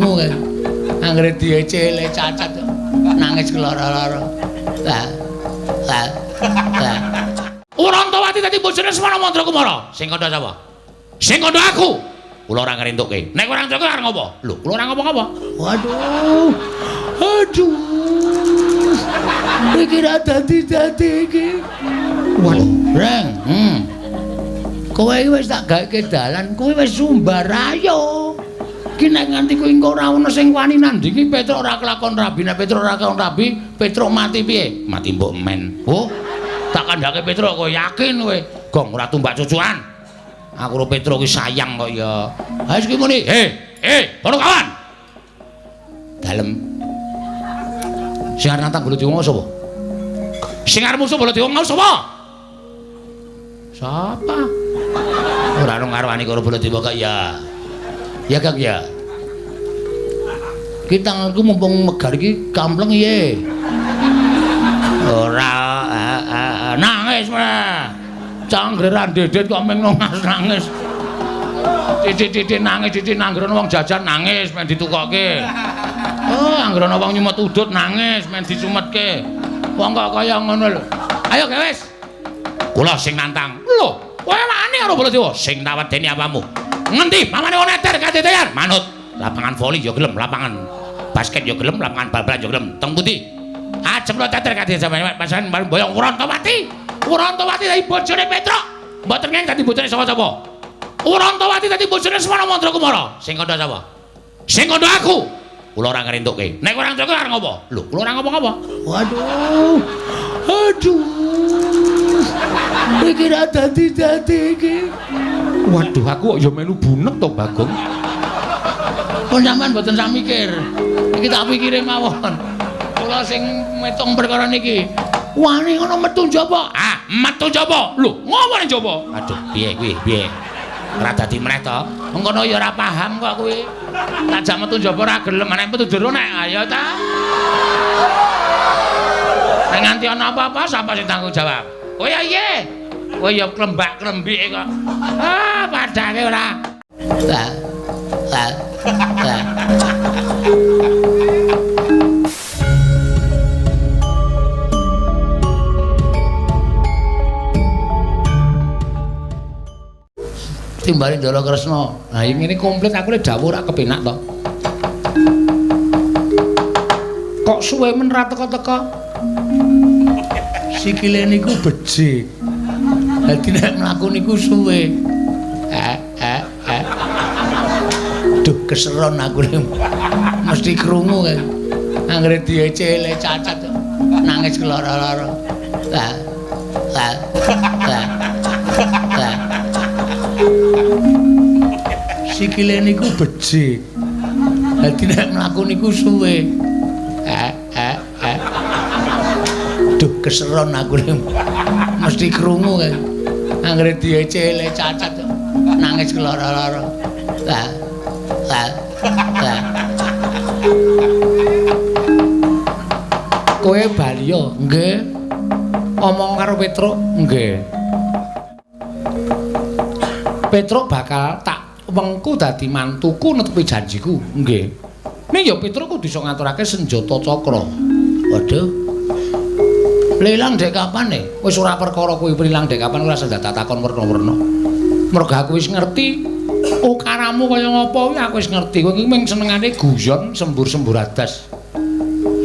Kae. Anggere diecele cacat nangis keloro-loro. Lah. Lah. Lah. Urantawati dadi bojone Semana Mandra Kumara. Sing kandha sapa? Sing kandha aku. Kula ora ngrentukke. Nek ora ngrentukke arep ngopo? Lho, kula ora ngopo-ngopo. Waduh. Aduh. Iki ra dadi-dadi iki. Waduh, Reng. Kowe iki wis tak gawekke dalan, kowe wis sumbar ayo. Iki nek nganti kowe engko ora ono sing wani nandingi Petruk ora kelakon rabi, nek Petruk ora kelakon rabi, Petruk mati piye? Mati mbok men. Oh. Tak kandhake Petruk kowe yakin kowe. Gong ora tumbak cucuan. Aku karo Petruk ki sayang kok ya. Ha wis ki muni, "Hei, para kawan." Dalem. Sing arep nantang Baladewa mau sapa? Sing arep musuh Baladewa mau sapa? Sapa? Ora ono ngarwani karo Baladewa kok ya. Ya Kang ya. Ki tanganku mumpung megar iki kampleng piye? Ora nangis meneh. Canggre ra ndedet kok meng nangis. Titik-titik nangis, titik anggere wong jajan nangis men ditukokke. Oh, anggere ana wong nyumet udut nangis men disumetke. Wong kok kaya ngono lho. Ayo gewes. Kula sing nantang. Lho, kowe wani karo Baladewa? Sing tak wedeni apamu? Ngendi pamane wong eter kadetean? Manut. Lapangan voli ya gelem, lapangan basket ya gelem, lapangan bal-balan ya gelem. Teng pundi? Ajeng kula teter kadetean pasangan boyong Urantawati. Urantawati dadi bojone Petruk. Mboten ngeng dadi bojone sapa-sapa. Urantawati dadi bojone Semana Mandra Kumara. Sing kandha sapa? Sing kandha aku. Kula ora ngrentukke. Nek ora ngrentukke arep ngopo? Lho, kula ora ngopo-ngopo. Waduh. Aduh. Iki ra dadi-dadi iki. Waduh, aku kok ya melu bunek to, Bagong. Pun sampean mboten sak mikir. Iki tak pikire mawon. Kula sing metung perkara niki. Wani ngono metu njaba. Ah, metu njaba. Lho, ngopo ning njaba? Aduh, piye kuwi? Piye? Ora dadi meneh to. Mengkono ya ora paham kok kuwi. Tak jak metu njaba ora gelem, nek metu jero nek ayo ta. Nek nganti ana apa-apa sapa sing tanggung jawab? Oh ya iya. Kowe ya klembak-klembike kok. Ah, padake ora. Lah. Lah. Lah. Timbali Ndara Kresna. Nah, ngene komplit aku lek dawuh ora kepenak to. Kok suwe men ra teka-teka? Sikile niku becik. Dadi nek mlaku niku suwe. Duh, keseron aku mesti krungu kae. Anggere diecele cacat nangis keloro-loro. Lah. Lah. Lah. Lah. Sikile niku becik. Dadi nek mlaku niku suwe. Duh, keseron aku mesti krungu kae. Anggere diecele cacat nangis keloro-loro. Lah. Lah. Lah. Kowe bali yo? Nggih. Omong karo Petruk? Nggih. Petruk bakal tak wengku dadi mantuku netepi janjiku. Nggih. Ning ya Petruk kudu iso ngaturake senjata cakra. Waduh. Lilang dek kapan e? Wis ora perkara kuwi lilang dek kapan ora usah takon werna-werna. Mergo aku wis ngerti ukaramu kaya ngopo kuwi aku wis ngerti. Kowe iki mung senengane guyon sembur-sembur adas.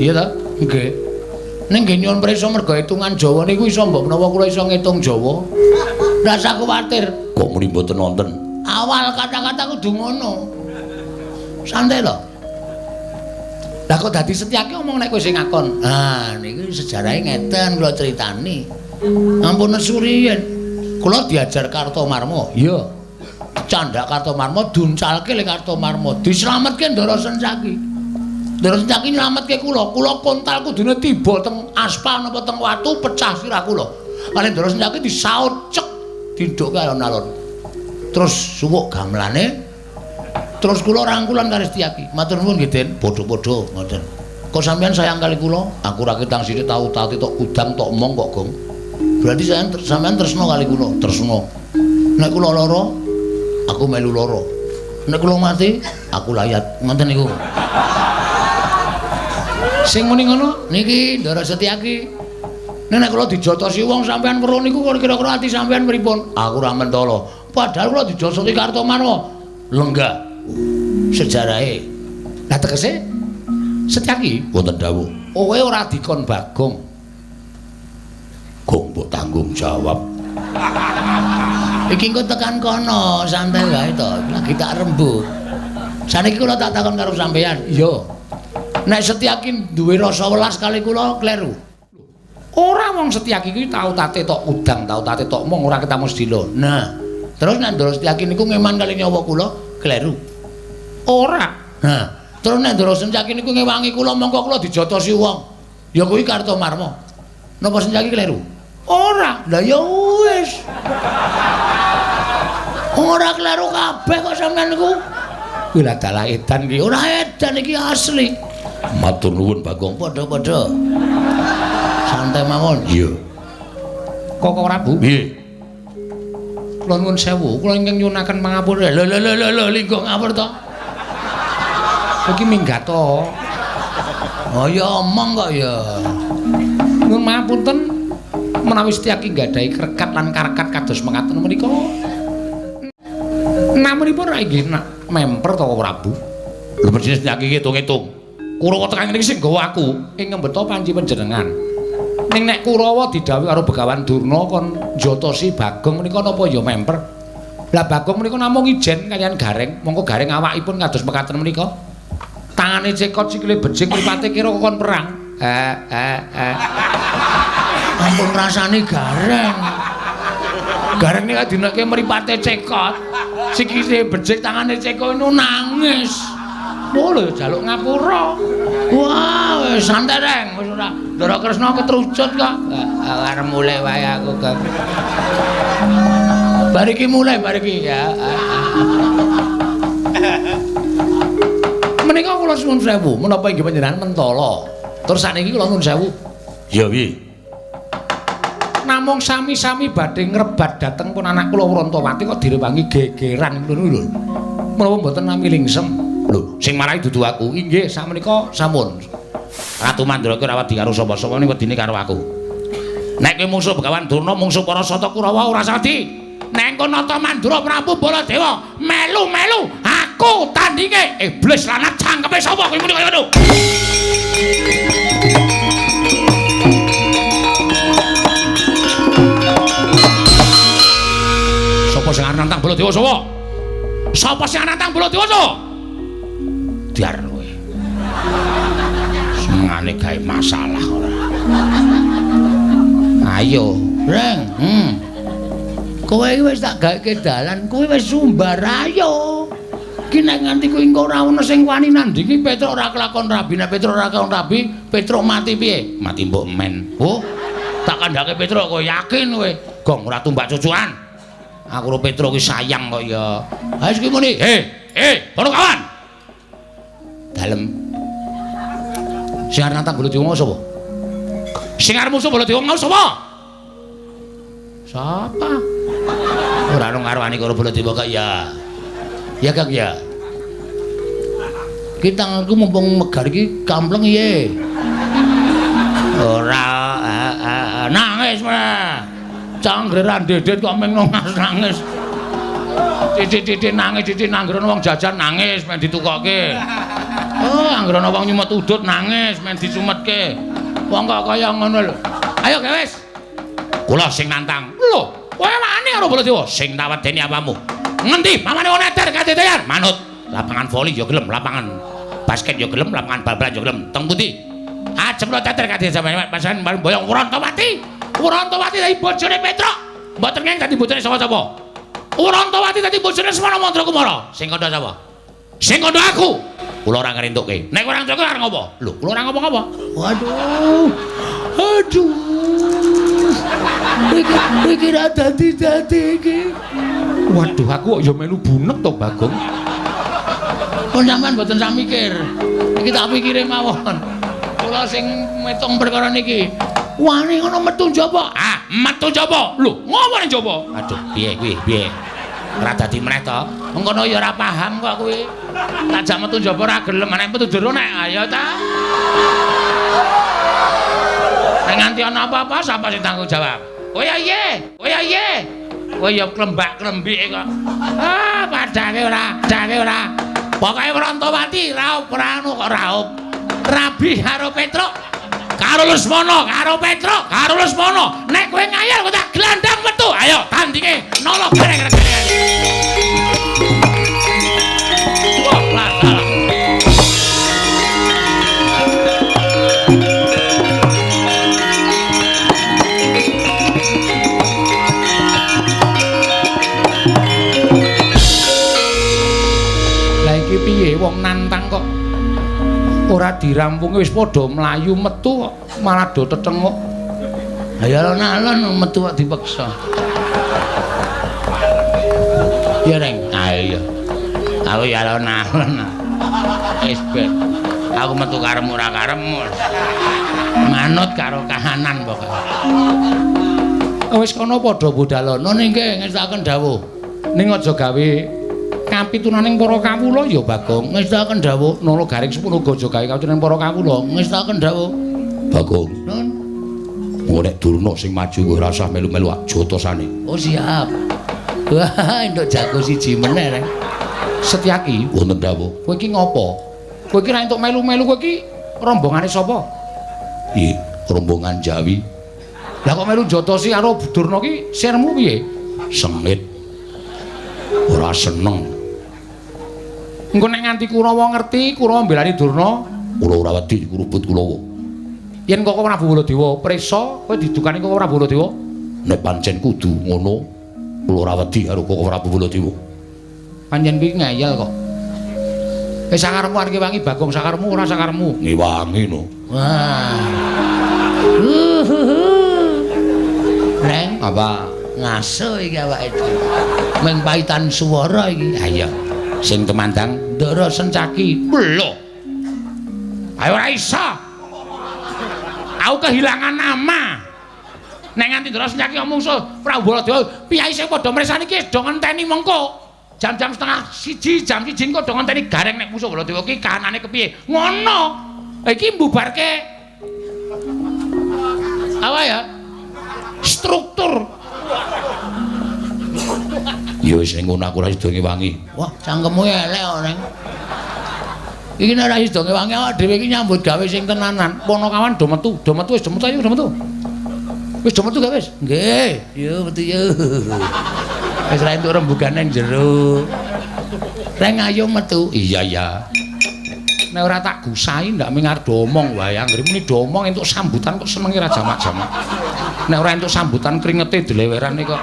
Iya ta? Nggih. Ning nggih nyuwun prisa mergo hitungan Jawa niku iso mbok menawa kula iso ngitung Jawa. Rasa kuwatir. Kok muni mboten wonten? Awal kata-kata kudu ngono. Santai lho. Lah kok dadi Setyaki omong nek kowe sing ngakon. Ah niki sejarahe ngeten kula critani. Ampun nesu riyen. Kula diajar Kartomarma. Iya. Candhak Kartomarma duncalke le Kartomarma. Dislametke Ndara Sencaki. Ndara Sencaki nylametke kula. Kula kontal kudune tiba teng aspal napa teng watu pecah sirah kula. Kali Ndara Sencaki disaut cek dindhukke alon-alon. Terus suwuk gamelane. Terus kula rangkulan karo Setyaki. Matur nuwun nggih, Den. Padha-padha ngoten. Kok sampean sayang kali kula? Aku ra ketang sithik tau tati tok kudang tok omong kok, Gong. Berarti sampean tresna kali kula? Tresna. Nek kula lara, aku melu lara. Nek kula mati, aku layat. Ngoten niku. Sing muni ngono niki Ndara Setyaki. Nek kula dijotosi wong sampean weruh niku kira-kira ati sampean pripun? Aku ora mentala. Padahal kula dijotosi Kartomarma. Lenggah. Sejarahe. Lah tegese Setyaki wonten dawuh. Kowe ora dikon Bagong. Gong mbok tanggung jawab. Iki engko tekan kono, santai wae to. Lagi tak rembug. Saniki kula tak takon karo sampean. Iya. Nek Setyaki duwe rasa welas kali kula kleru. Ora wong Setyaki kuwi tau tate tok udang, tau tate tok mung ora ketemu sedilo. Nah, terus nek Ndara Setyaki niku ngeman kali nyawa kula kleru. Ora. Nah, terus nek Ndara Setyaki niku ngewangi kula mongko kula dijotosi wong. Ya kuwi Kartomarma. Napa Setyaki kleru? Ora. Lah ya wis. Ora kleru kabeh kok sampean niku. Kuwi lah dalah edan iki. Ora edan iki asli. Matur nuwun Bagong, padha-padha. Santai mawon. Iya. Koko Prabu. Piye? Kula nuwun sewu, kula ingkang nyuwunaken pangapura. Lho lho lho lho, linggo ngapur to? Iki minggat to. Oh ya omong kok ya. Nuwun mapunten menawi Setyaki nggadahi krekat lan karekat kados mekaten menika. Namunipun ra inggih memper to Prabu. Lho mesti Setyaki ngitung-ngitung. Kurawa tekan ngene iki sing nggawa aku ing ngembeta panci panjenengan. Ning nek Kurawa didhawuhi karo Begawan Durna kon njotosi Bagong menika napa ya memper. Lah Bagong menika namung ijen kaliyan Gareng, mongko Gareng awakipun kados mekaten menika. Tangane cekot sikile bejing mripate kira kon perang. Ampun rasane Gareng. Gareng nek dineke mripate cekot, sikile bejing tangane cekot nu nangis. Oh lho jaluk ngapura. Wah, wis santai reng, wis ora. Ndara Kresna ketrucut kok. Arep mulih wae aku, Kang. Bar iki mulih, bar iki ya. Menika kula suwun sewu, menapa inggih panjenengan mentala. Terus sakniki kula nuwun sewu. Ya piye? Namung sami-sami badhe ngrebat dhateng pun anak kula Wrontowati kok direwangi gegeran ngono lho. Menapa mboten nami lingsem? Lho, sing marai dudu aku. Inggih, sakmenika sampun. Ratu Mandra ki ora wedi karo sapa-sapa ning wedine karo aku. Nek kowe mungsuh Begawan Durna, mungsuh para Sata Kurawa ora sadi. Nek engko nata Mandura Prabu Baladewa, melu-melu aku tandinge. Iblis lanat cangkeme sapa kowe muni kaya ngono. Sapa sing arep nantang Baladewa sapa? Sapa sing arep nantang Baladewa sapa? Diar kowe. Senengane gawe masalah ora. Ayo, Reng. Kowe iki wis tak gawekke dalan, kowe wis sumbar ayo. Ki nek nganti kowe engko ora ono sing wani nandingi Petruk ora kelakon rabi, nek Petruk ora kelakon rabi, Petruk mati piye? Mati mbok men. Oh, tak kandhake Petruk kowe yakin kowe. Gong ora tumbak cucuan. Aku karo Petruk ki sayang kok ya. Ha wis ki muni, "Hei, para kawan." Dalem. Sing arep nantang Baladewa sapa? Sing arep musuh Baladewa mau sapa? Sapa? Ora ono ngarwani karo Baladewa kok ya. Ya Kang ya. Ki tanganku mumpung megar iki kampleng piye? Ora nangis meneh. Canggeran dedet kok meng nangis. Titik-titik nangis, titik nanggrono wong jajan nangis men ditukokke. Oh, anggrono wong nyumet udut nangis men disumetke. Wong kok kaya ngono lho. Ayo gewes. Kula sing nantang. Lho, kowe wani karo Baladewa? Sing tak wedeni apamu? Ngendi pamane wong eter kadetean? Manut. Lapangan voli ya gelem, lapangan basket ya gelem, lapangan bal-balan ya gelem. Teng pundi? Ajem lo teter kadhe sampeyan pasan boyong Wrontowati. Wrontowati dadi bojone Petruk. Mboten ngeng dadi bojone sapa-sapa. Wrontowati dadi bojone Semana Mandrakumara. Sing kandha sapa? Sing kandha aku. Kula ora ngrentukke. Nek ora ngrentukke arep ngopo? Lho, kula ora ngopo-ngopo. Waduh. Aduh. Iki ra dadi-dadi iki. Waduh, aku kok ya melu bunek to, Bagong. Kok sampean mboten sak mikir. Iki tak pikire mawon. Kula sing metung perkara niki. Wani ngono metu njaba. Ah, metu njaba. Lho, ngopo ning njaba? Aduh, piye kuwi? Piye? Ora dadi meneh to? Engkono ya ora paham kok kuwi. Tak jak metu njaba ora gelem, nek metu jero nek ayo ta. Nek nganti ana apa-apa sapa sing tanggung jawab? Oh ya iya, oh ya iya. Kowe ya klembak-klembike kok. Ah, padake ora, padake ora. Pokoke Wrantawati raup ora anu kok raup. Rabi karo Petruk. Karo Lesmana, karo Petruk, karo Lesmana. Nek kowe ngayal kowe tak glandang metu. Ayo tandinge nolo gareng. Wah, salah. Lah iki piye wong nantang kok ora dirampungi wis padha mlayu metu kok malah do tetenguk. Ha ya alon-alon metu kok dipeksa. Ya Reng, ayo. Aku ya alon-alon. Wis ben. Aku metu karepmu ora karepmu. Manut karo kahanan pokoke. Wis kono padha budalono nggih ngestakaken dawuh. Ning aja gawe kapitunaning para kawula ya Bagong. Ngestakaken dawuh. Nala Garing Sepuh uga aja gawe kapitunaning para kawula. Ngestakaken dawuh. Bagong. Nun. Engko nek Durna sing maju kowe ora usah melu-melu jotosane. Oh siap. Wah, entuk jago siji meneh Reng. Setyaki wonten dawuh. Kowe iki ngopo? Kowe iki ra entuk melu-melu, kowe iki rombongane sapa? Iya, rombongan Jawi. Lah kok melu jotosi karo Durna ki sirmu piye? Sengit. Ora seneng. Engko nek nganti Kurawa ngerti, Kurawa mbelani Durna, kula ora wedi kurubut Kurawa. Yen Koko Prabu Baladewa prisa, kowe didukani Koko Prabu Baladewa? Nek pancen kudu ngono, kula ora wedi karo Koko Prabu Baladewa. Pancen kuwi ngeyel kok. Wis sakarepmu arep ngewangi Bagong, sakarepmu ora sakarepmu? Ngewangi no. Wah. Reng, apa? Ngaso iki awake dhewe. Mung paitan swara iki. Ha iya. Sing tumandang Ndara Sencaki. Lho. Ayo ora iso. Aku kehilangan nama. Nek nganti Ndara Sencaki ngomong so Prabu Baladewa, piyai sing padha mresani iki do ngenteni mengko. Jam-jam 12:30, jam 1 engko do ngenteni Gareng nek musuh Baladewa ki kahanane kepiye. Ngono. Iki mbubarke apa ya? Struktur. Ya wis ngono aku ora sida ngewangi. Wah, cangkemmu elek kok, Reng. Iki nek ora sida ngewangi awake dhewe iki nyambut gawe sing tenanan. Ponokawan do metu, do metu wis do metu ayo do metu. Wis do metu gak wis? Nggih, yo metu yo. Wis ra entuk rembugan nang jero. Reng ayo metu. Iya iya. Nek ora tak gusai ndak ming arep do omong wae. Anggere muni do omong entuk sambutan kok senenge ra jamak-jamak. Nek ora entuk sambutan kringete dlewerane kok.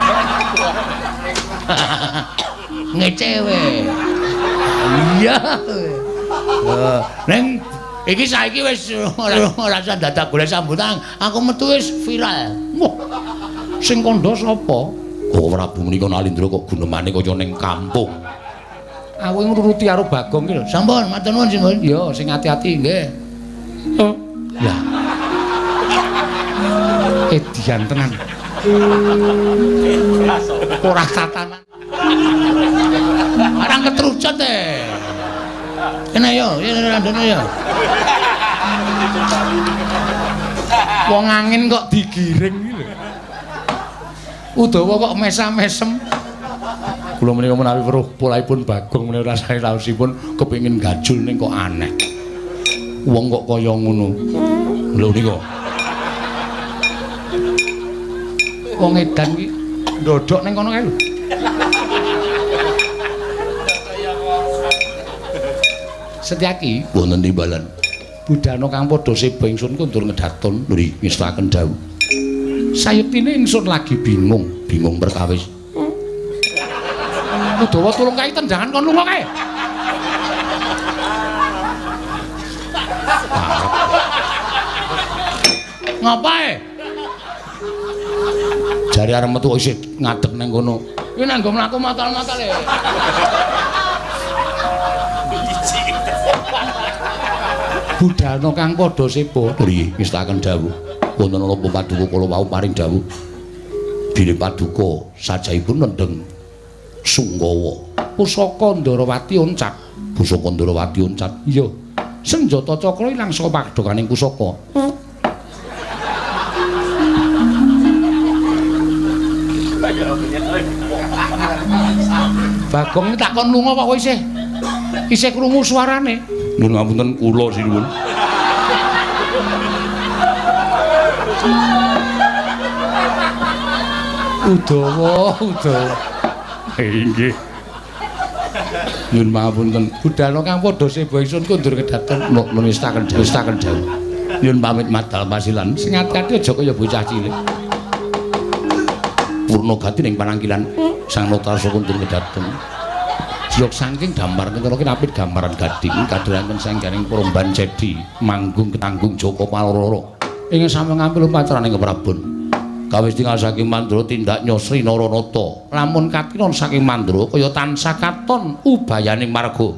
Ngecewe. Iya. Neng iki saiki wis ora usah dadak golek sambutan, aku metu wis viral. Wah. Sing kandha sapa? Koko Prabu menika Nalindra kok gunemane kaya ning kampung. Aku ngruruti karo Bagong ki lho. Sampun, matur nuwun Simbun. Ya, sing ati-ati nggih. Oh. Lah. Edian tenan. Ora tatanan. Arang ketrucut e. Kene yo, randone yo. Wong angin kok digiring iki lho. Udawa kok mesam-mesem. Kula menika menawi weruh polahipun Bagong menika rasane raosipun kepengin gajul ning kok aneh. Wong kok kaya ngono. Lho nika. Wong edan iki ndodhok ning kono kae lho. Setyaki wonten timbalan. Budhana kang padha seba ingsun kundur ngedhaton nggih ngestaken dawuh. Sayektine ingsun lagi bingung, bingung perkawis. Udawa tulung kae tendangan kon lunga kae. Ngapae? Jare arep metu isih ngadeg ning kono. Kuwi nang nggo mlaku matal-matal e. Budhana kang padha seba nggih ngestaken dawuh. Wonten napa paduka kula wau paring dawuh. Bilih paduka sajahipun nendheng Sungkawa. Pusaka Ndarawati oncat. Pusaka Ndarawati oncat. Iya. Senjata cakra ilang saka padhokaning pusaka. Bagong takon lunga kok isih isih krungu suarane. Nuwun ngapunten kula sinuwun. Udawa, udawa. Inggih. Nyuwun pangapunten. Budhal kang padha seba ingsun kondur kedaton nestaken dawuh, dawuh. Nyuwun pamit madal pasilan. Sing ati-ati aja kaya bocah cilik. Purna gati ning panangkilan Sang Notarsa kondur kedaton. Jlok saking damar kentara kinapit gambaran gading kadheranken sangganing Promban Cedi manggung ketanggung Joko Paloro. Ing sami ngampil upacaraning Keprabon. Kawis tinggal saking Mandra tindak Nyosri Naranata. Lamun katinon saking Mandra kaya tansah katon ubayaning marga.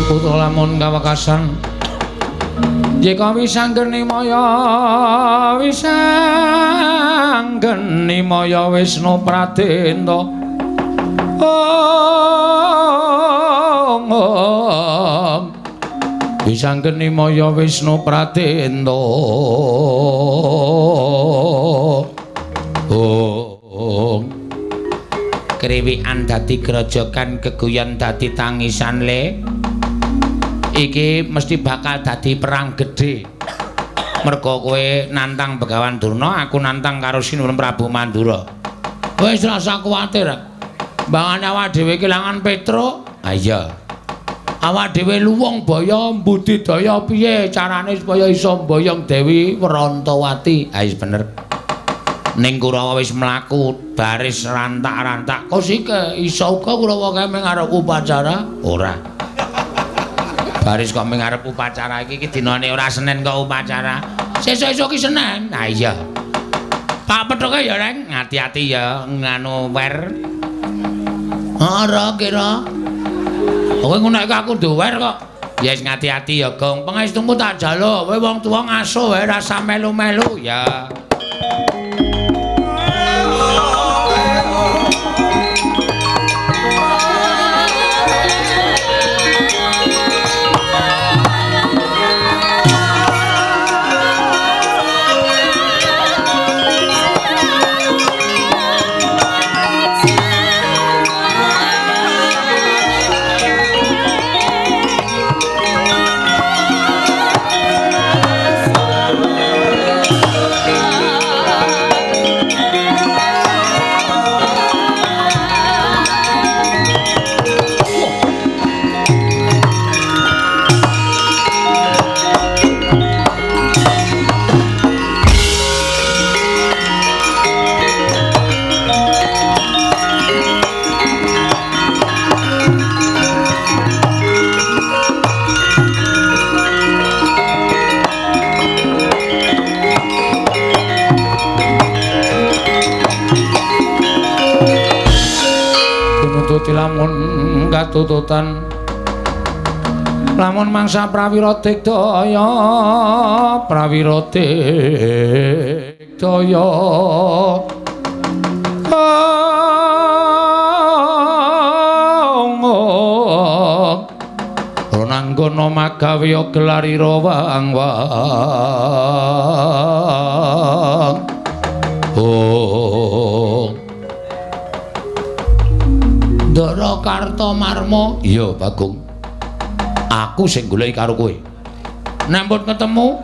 Putra lamun kawekasan yeka wisanggeni maya wisanggeni maya Wisnu Pradenta om wisanggeni maya Wisnu Pradenta om. Kriwikan dadi grojogan keguyon dadi tangisan le. Iki mesti bakal dadi perang gedhe. Mergo kowe nantang Begawan Durna, aku nantang karo Sinuwun Prabu Mandura. Wis rasa kuwatir. Mbangane awak dhewe kelangan Petruk. Ha iya. Awak dhewe luwung baya mbudidaya piye carane supaya iso mboyong Dewi Wrantawati. Ha wis bener. Ning Kurawa wis mlaku baris rantak-rantak. Kosike iso uga Kurawa kae mung arep upacara? Ora. Baris kok mung arep upacara iki iki dinane ora Senin kok upacara. Sesuk-esuk ki Senin. Ha iya. Pak Pethuke ya, Reng, ati-ati ya nganu wer. Ora kira. Kowe ngono iki aku duwer kok. Ya wis ngati-ati ya, Gong. Pangestumu tak jaluk. Kowe wong tuwa ngaso wae rasa melu-melu ya. Lamun katututan lamun mangsa prawira digdaya prawira digdaya Ronanggana magawe gelarira wang-wang. Oh. Ndara Kartomarma. Iya, Bagong. Aku sing goleki karo kowe. Nek mbok ketemu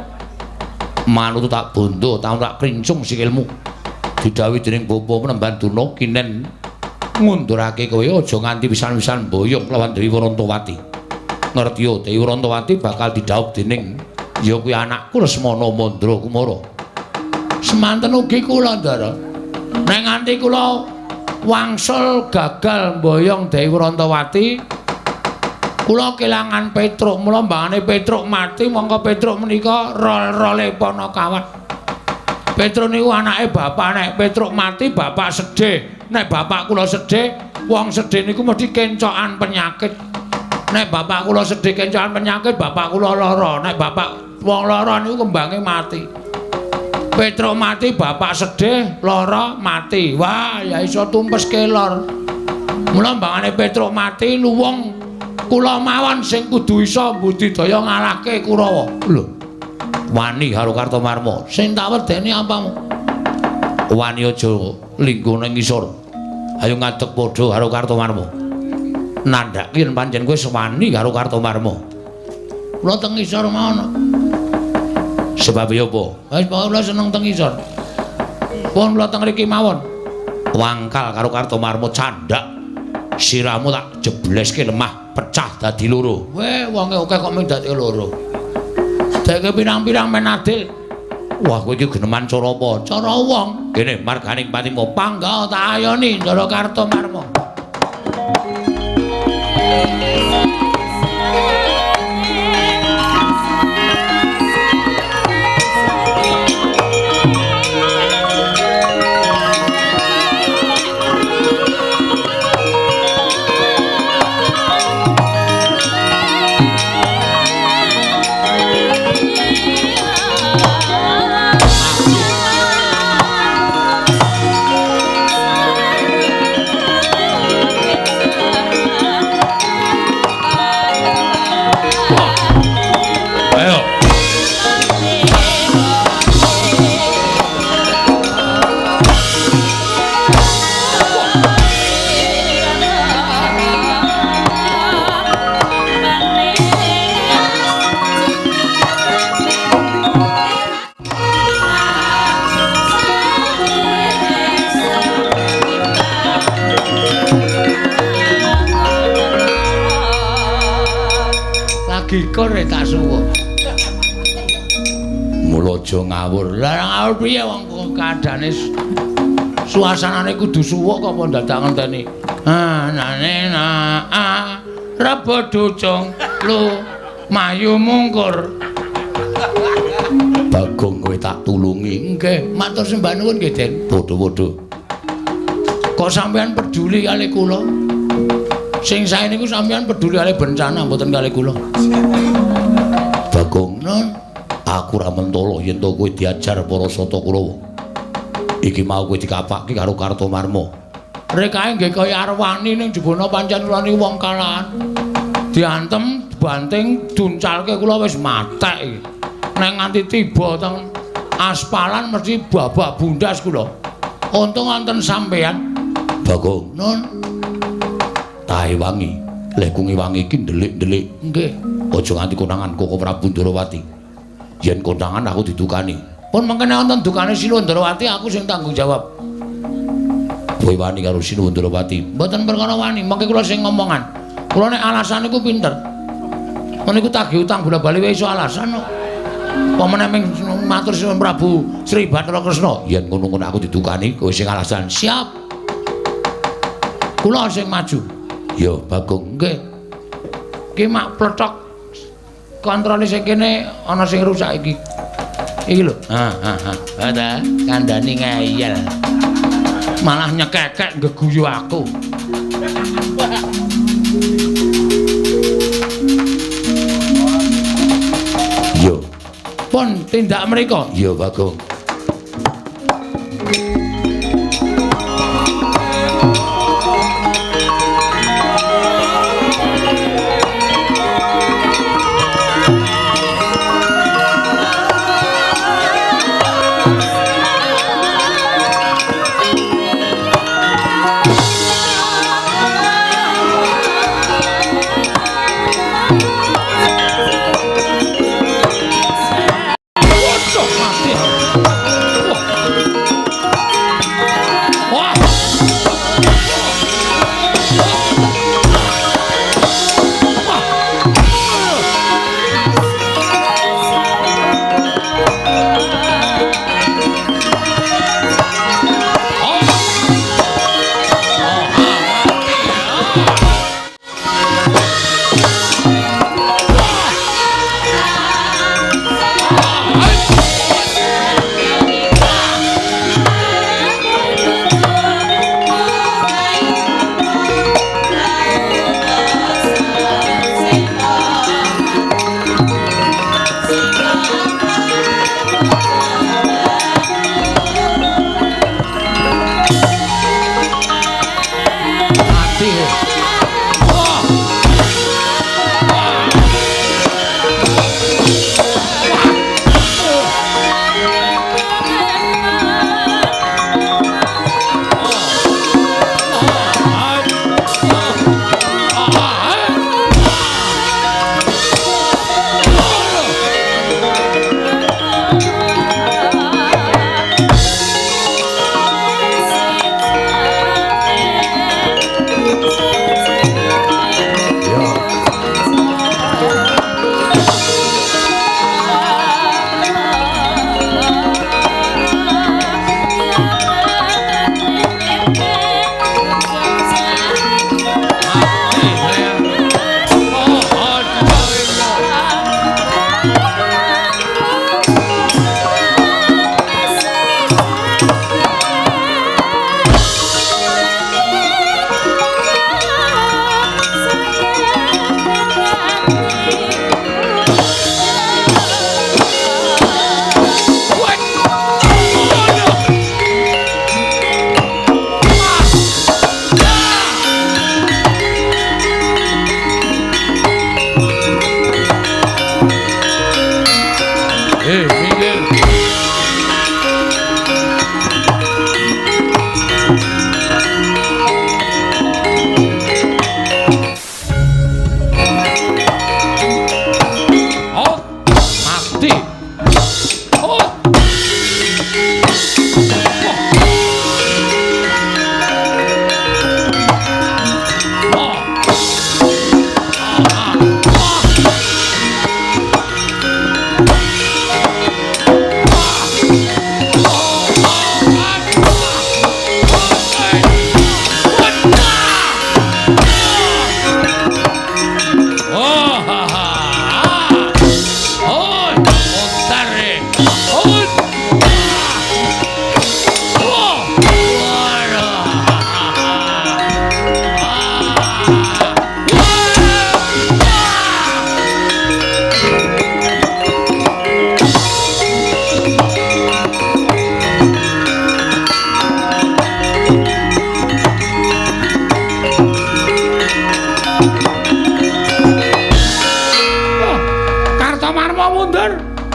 manut tak bondo, tak krincung sikilmu. Didhawuhi dening Bapa Penemban Durna kinen ngundurake kowe aja nganti pisan-pisan mboyong lawan Dewi Wrantawati. Ngerti yo, Dewi Wrantawati bakal didhawuh dening ya kuwi anakku Lesmana Mandra Kumara. Semanten ugi kula, Ndara. Nek nganti kula wangsul gagal mboyong Dewi Rantawati, kula kelangan Petruk. Mula mbangane Petruk mati, mongko Petruk menika rol-role Panakawan. Petruk niku anake bapak. Nek Petruk mati bapak sedih. Nek bapak kula sedih, wong sedih niku mesti kencokan penyakit. Nek bapak kula sedih kencokan penyakit, bapak kula lara. Nek bapak wong lara niku kembange mati. Petruk mati, bapak sedih, lara, mati. Wah, ya iso tumpes kelor. Mula mbangane Petruk mati, luwung kula mawon sing kudu iso mbudidaya ngalahke Kurawa. Lho. Wani karo Kartomarma. Sing tak wedeni apamu? Wani aja lingguh ning ngisor. Ayo ngadeg padha karo Kartomarma. Nandhake yen pancen kowe wani karo Kartomarma. Kula teng ngisor mawon. Sebab ya apa? Wis pokoke kula seneng teng ngisor. Pun kula teng mriki mawon. Wangkal karo Kartomarma candhak. Sirahmu tak jebleske lemah pecah dadi loro. Weh, wonge akeh kok mung dadi loro. Deke pirang-pirang men adil. Wah, kowe iki geneman cara apa? Cara wong. Kene marganing patimu pangga tak ayoni Ndara Kartomarma. Gikur tak suwuk. Mula aja ngawur. Lah ngawur piye wong kaadane suasanane kudu suwuk kok apa dadak ngenteni. Anane na a rebo ducung lu mayu mungkur. Bagong kowe tak tulungi. Nggih, matur sembah nuwun nggih, Den. Padha-padha. Kok sampean peduli kali kula? Sing sae niku sampean peduli kali bencana mboten kali kula. Bagong, nun, aku ora mentolo yen to kowe diajar para Sata Kurawa. Iki mau kowe dikapake karo Kartomarma. Rekae nggih kaya arwani ning jebona pancen kula niku wong kalahan. Diantem, banting, duncalke kula wis matek iki. Nek nganti tiba teng aspalan mesti babak bundas kula. Untung wonten sampean. Bagong, nun, tahe wangi, lehku ngewangi iki ndelik-ndelik. Nggih. Aja nganti konangan Koko Prabu Ndrawati. Yen konangan aku didukani. Pun mengkene wonten dukane Sinuwun Ndrawati aku sing tanggung jawab. Kowe wani karo Sinuwun Ndrawati? Mboten perkara wani, mengke kula sing ngomongan. Kula nek alasan niku pinter. Meniku tagih utang bola-bali wae iso alasan kok. Apa meneh ming matur Sinuwun Prabu Sri Bathara Kresna. Yen ngono-ngono aku didukani, kowe sing alasan. Siap. Kula sing maju. Ya Bagong, nggih. Ki mak plothok kontrole sing kene ana sing rusak iki. Iki lho. Ha ha ha. Ha ta, kandhani ngeyel. Malah nyekekek nggeguyu aku. Yo. Pun tindak mriko. Ya Bagong. Waduh, mati.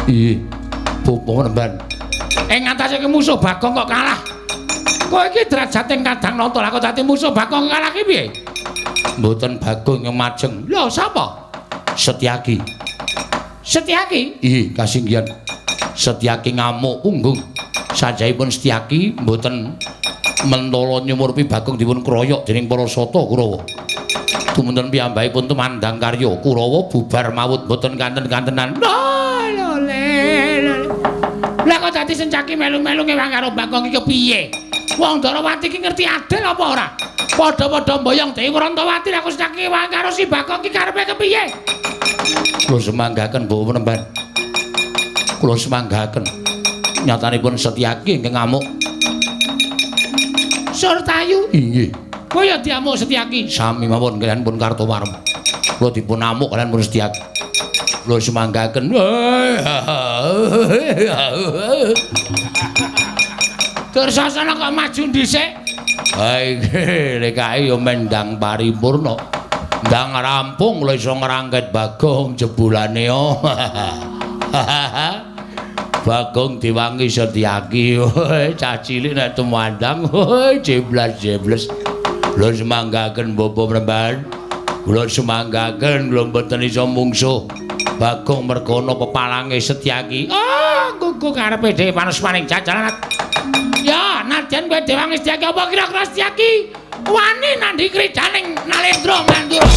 Iya, Bapak Penemban. Ing ngatasé musuh Bagong kok kalah. Kowe iki derajate kadang nata lah kok dadi musuh Bagong kalah ki piye? Mboten Bagong yang majeng. Lho, sapa? Setyaki. Setyaki? Iya, kasinggihan. Setyaki ngamuk punggung. Sajahipun Setyaki mboten mentala nyumurpi Bagong dipun kroyok dening para sata Kurawa. Tumunten piyambakipun tumandang karya Kurawa bubar mawut mboten kanten-kantenan. Lho, le. Lah kok dadi Setyaki melu-melu ngewang karo Bagong iki kepiye? Wong Ndorowati iki ngerti adil apa ora? Padha-padha mboyong Dewi Wrontowati lah kok Setyaki ngewang karo si Bagong iki karepe kepiye? Kula semanggaken Bapak Penemban. Kula semanggaken. Nyatanipun Setyaki ingkang ngamuk. Surtayu? Inggih. Kowe ya diamuk Setyaki? Sami mawon kaliyan pun Kartowarma. Kula dipun amuk kaliyan pun Setyaki. Kula semanggaken. Dursasana kok maju dhisik? Ha iki lek kae ya mendang paripurna. Ndang rampung kula iso ngrangket Bagong jebulane. Bagong diwangi Setyaki. Cah cilik nek tumandang jeblas-jebles. Kula semanggaken Bapak Penemban. Kula semanggaken kula mboten iso mungsuh Bagong mergana pepalange Setyaki. Oh, gugu karepe dhewe panas-paning jajalan. Ya, nadyan kowe diwangi Setyaki apa kira-kira Setyaki wani nandhi kridaning Nalendra Mandura.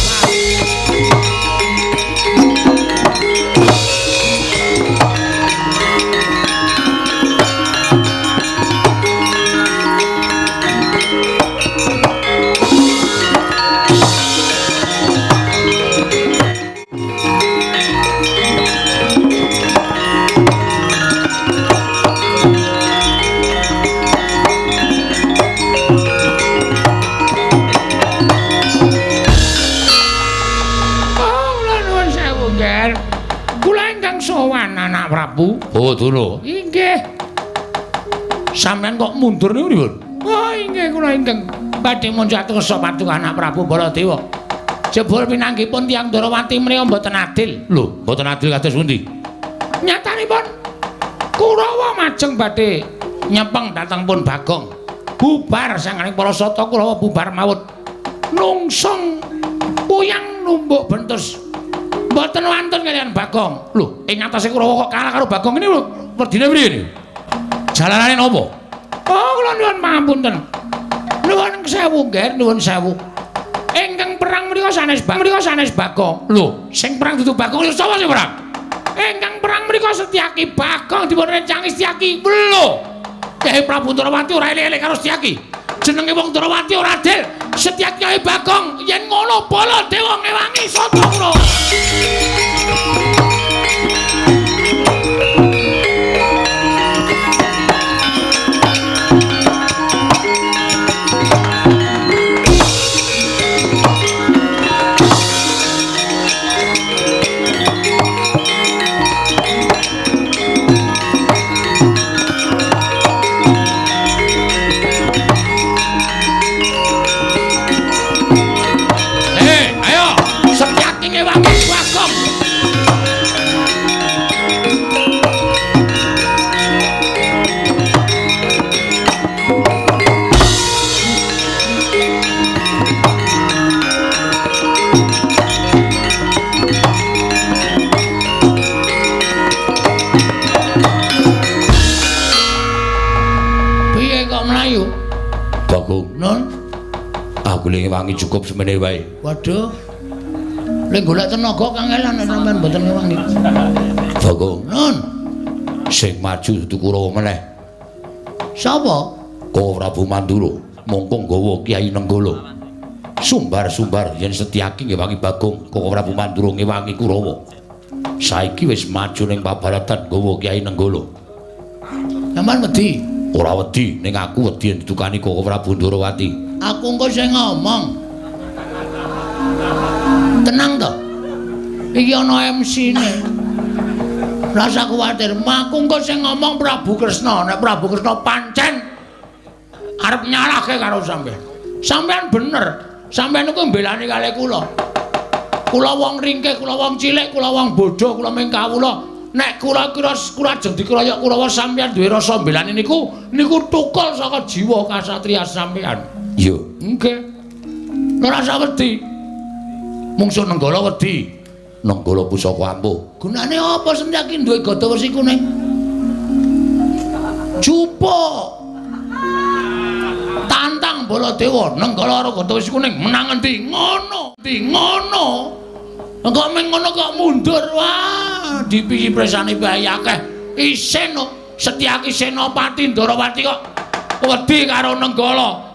Prabu. Oh, Dulu. Inggih. Sampeyan kok mundur niku pripun? Oh, inggih kula ingkang badhe munjat kersa paduka anak Prabu Baladewa. Jebul pinanggihipun tiyang Ndorowati menika mboten adil. Lho, mboten adil kados pundi? Nyatanipun Kurawa majeng badhe nyepeng dhateng pun Bagong. Bubar sanganing para sata Kurawa bubar mawut. Nungsung puyang numbuk bentus. Mboten wantun kaliyan Bagong. Lho, ing atase Kurawa kok kalah karo Bagong ini lho, werdine priye niku? Jalanane napa? Oh, kula nyuwun pangapunten. Nuwun sewu, Ngger, nuwun sewu. Ingkang perang menika sanes Bagong, menika sanes Bagong. Lho, sing perang dudu Bagong, lho sapa sing perang? Ingkang perang menika Setyaki Bagong dipun rencangi Setyaki. Lho, Kyai Prabu Ndorowati ora elek-elek karo Setyaki. Jenenge wong Ndorowati ora adil. Setyaki karo Bagong yen ngono Baladewa ngewangi sata kula. Ngewangi cukup semene wae. Waduh. Lek golek tenaga kangelan nek sampean mboten ngewangi. Bagong. Nun. Sing maju dudu Kurawa meneh. Sapa? Koko Prabu Mandura mongko nggawa Kyai Nenggala. Sumbar-sumbar yen Setyaki ngewangi Bagong, Koko Prabu Mandura ngewangi Kurawa. Saiki wis maju ning pabaratan nggawa Kyai Nenggala. Sampeyan wedi? Ora wedi, ning aku wedi yen ditukani Koko Prabu Ndorowati. Aku engko sing ngomong. Tenang to. Iki ana MC-ne. Rasa kuwatir, aku engko sing ngomong Prabu Kresna. Nek Prabu Kresna pancen arep nyalahke karo sampeyan. Sampeyan bener. Sampeyan niku mbelani kalih kula. Kula wong ringkih, kula wong cilik, kula wong bodho, kula ming kawula. Nek kula kira kula ajeng dikeroyok Kurawa sampeyan duwe rasa mbelani niku niku tukul saka jiwa kasatriya sampeyan. Iya. Nggih. Ora usah wedi. Mungsuh Nenggala wedi. Nenggala pusaka ampuh. Gunane apa Setyaki duwe gada wesi kuning? Jupuk. Tantang Baladewa Nenggala karo gada wesi kuning menang endi? Ngono. Endi ngono. Kok meng ngono kok mundur. Wah, dipisi presane bae akeh. Isin kok Setyaki Senopati Ndarawati kok wedi karo Nenggala.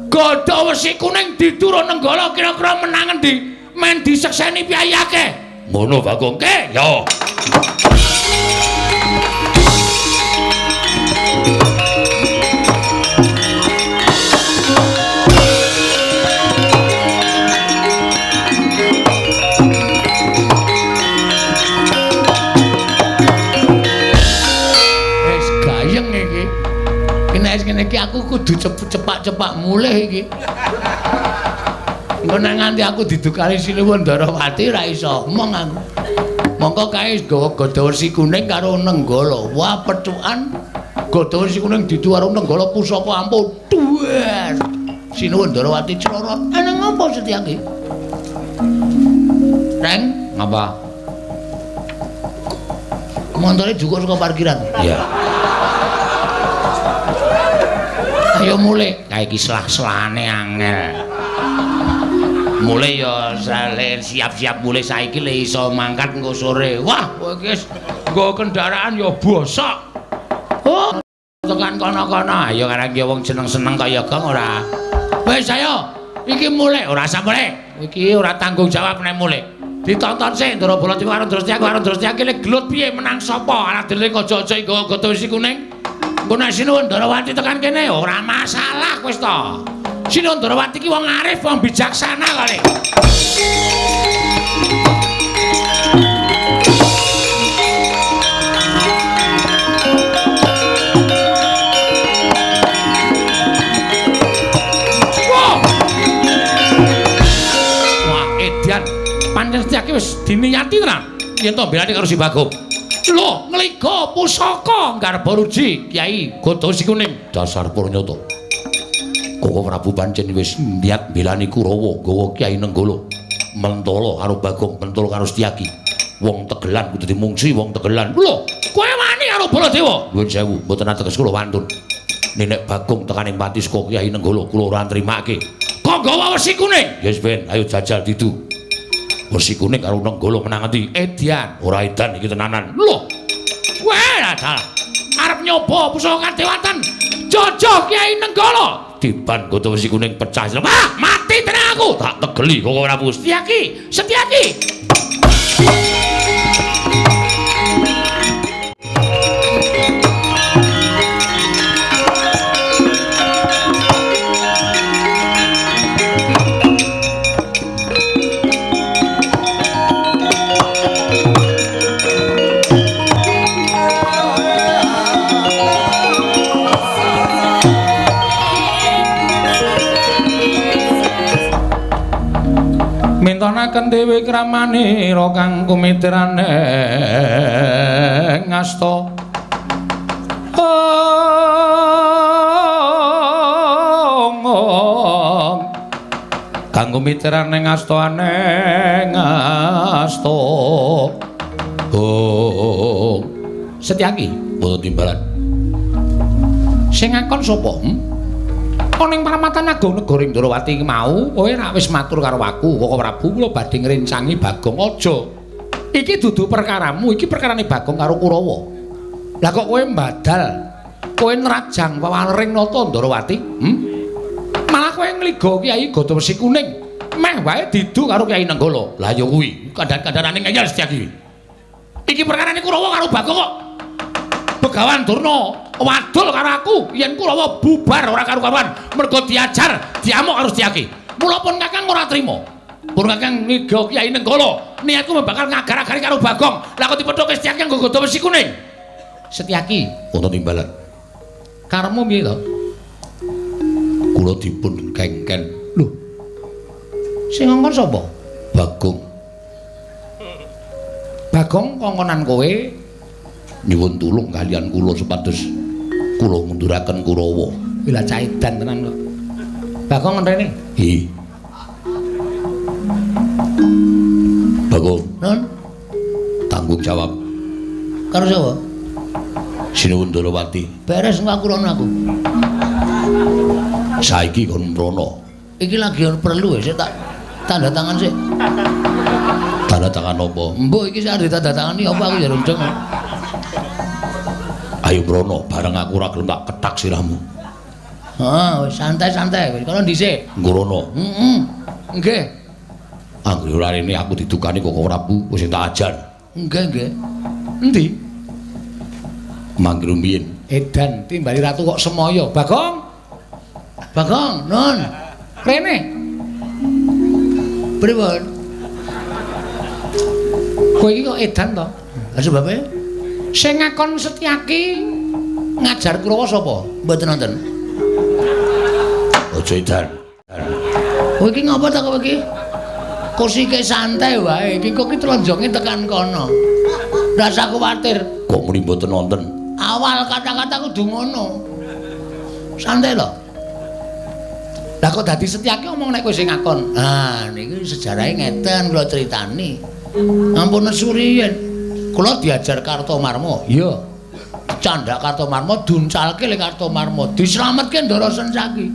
Gada wesi kuning diturun Nenggala kira-kira menang endi? Men disekseni piye akeh. Ngono Bagong. Ke, yo. Wis gayeng iki. Nek ngene iki aku kudu cepak-cepak mulih iki. Engko nek nganti aku didukani Sinuwun Ndarawati ora iso omong aku. Mongko kae gawa gada wesi kuning karo Nenggala. Wah, pethukan gada wesi kuning didu karo Nenggala pusaka ampuh. Duwer. Sinuwun Ndarawati crorot. Eneng apa Setyaki? Reng, Ngapa? Montore jukuk saka parkiran. Iya. Ayo mulih. Kae iki selah-selane angel. Mulih ya siap-siap mulih saiki le iso mangkat engko sore. Wah, kowe iki wis nggo kendaraan ya bosok. Oh, tekan kono-kono. Ayo karang ki wong seneng-seneng kaya gong ora. Wis ayo, iki mulih ora usah mulih. Iki ora tanggung jawab nek mulih. Ditonton sik Ndara Baladewa karo Ndara Setyaki karo Ndara Setyaki le gelut piye menang sapa? Ala dhewe aja-aja nggawa gada wesi kuning. Engko nek Sinuwun Ndarawati tekan kene ora masalah wis to. Sinuwun Ndarawati ki wong arif, wong bijaksana kali. Wah. Wah, edan. Pancen Setyaki wis diniyati tenan yen to mbelani karo si Bagong. Lho, ngliga pusaka Garbaruji Kyai Gada Wesi Kuning. Dasar purnyata. Koko Prabu pancen wis niat mbelani Kurawa nggawa Kyai Nenggala. Mentala karo Bagong, mentala karo Setyaki. Wong tegelan kudu dimungsi wong tegelan. Lho, kowe wani karo Baladewa? Nuwun sewu, mboten ateges kula wantun. Nenek Bagong tekaning pati saka Kyai Nenggala kula ora nrimake. Kok nggawa wesi kuning? Yes ben, ayo jajal didu. Wesi kuning karo Nenggala menang endi? Edian. Ora edan iki tenanan. Lho. Kowe dalah arep nyoba pusaka kadewatan. Jojo Kyai Nenggala. Tiban gada wesi kuning pecah. Wah, mati tenan aku. Tak tegeli Koko Prabu. Setyaki, Setyaki. Mintonaken dewi kramanira kang kumitrane ngasta. Kang kumitrane ngasta aneng ngasta. Oh. Setyaki, mboten timbalan. Sing ngakon sapa? Ana ing paramatan agung negara Ndrawati iki mau, kowe rak wis matur karo aku, Koko Prabu kula badhe ngrencangi Bagong aja. Iki dudu perkaramu, iki perkarane Bagong karo Kurawa. Lah kok kowe mbadal, kowe nrajang wawalering nata Ndrawati? Malah kowe ngliga Kyai Gada Wesi Kuning, meh wae didu karo Kyai Nenggala. Lah ya kuwi, kandhan-kandhanane ngeyel Setyaki. Iki perkarane Kurawa karo Bagong kok. Begawan Durna wadul karo aku yen Kurawa bubar ora karu-karuan mergo diajar diamuk karo Setyaki. Mula pun Kakang ora trima. Pun Kakang ngiga Kyai Nenggala, niatku bakal ngagar-agari karo Bagong. Lah kok dipethuke Setyaki nggo gada wesi kuning. Setyaki, wonten timbalan. Karepmu piye to? Kula dipun kengken. Lho. Sing ngongkon sapa? Bagong. Bagong Bagong kongkonan kowe nyuwun tulung kaliyan kula supados kula ngunduraken Kurawa. Kuwi lha caidan tenan kok. Bagong rene. Hi. Bagong, Nun, tanggung jawab karo sapa? Sinuwun Ndorowati. Beres engko aku rono aku. Saiki kon mrono. Iki lagi perlu ya, sik tak tanda tangan sik. Tanda tangan apa? Mbok iki sik arep ditandatangani apa aku ya rundeng. Ayo mrono, bareng aku ora gelem tak kethak sirahmu. Heeh, wis santai-santai wis kono dhisik. Nggrono. Heeh. Nggih. Anggere ora rene aku didukani kok Prabu wis tak ajar. Nggih, nggih. Endi? Mangke rumiyin. Edan timbali ratu kok semaya. Bagong. Bagong, nun. Rene. Pripun? Kowe iki kok edan to? Lah sebabe? Sing ngakon Setyaki ngajar Kurawa sapa? Mboten nonton. Aja edan. Kowe iki ngapa ta kowe iki? Kosike santai wae, iki kok iki tlenjonge tekan kono. Rasa kuwatir. Kok muni mboten nonton? Awal kata-kata kudu ngono. Santai lho. Lah kok dadi Setyaki omong nek kowe sing ngakon. Ah, niki sejarahe ngeten kula critani. Ampun nesu riyen. Kula diajar Kartomarma. Iya. Candhak Kartomarma duncalke le Kartomarma, dislametke Ndara Sencaki.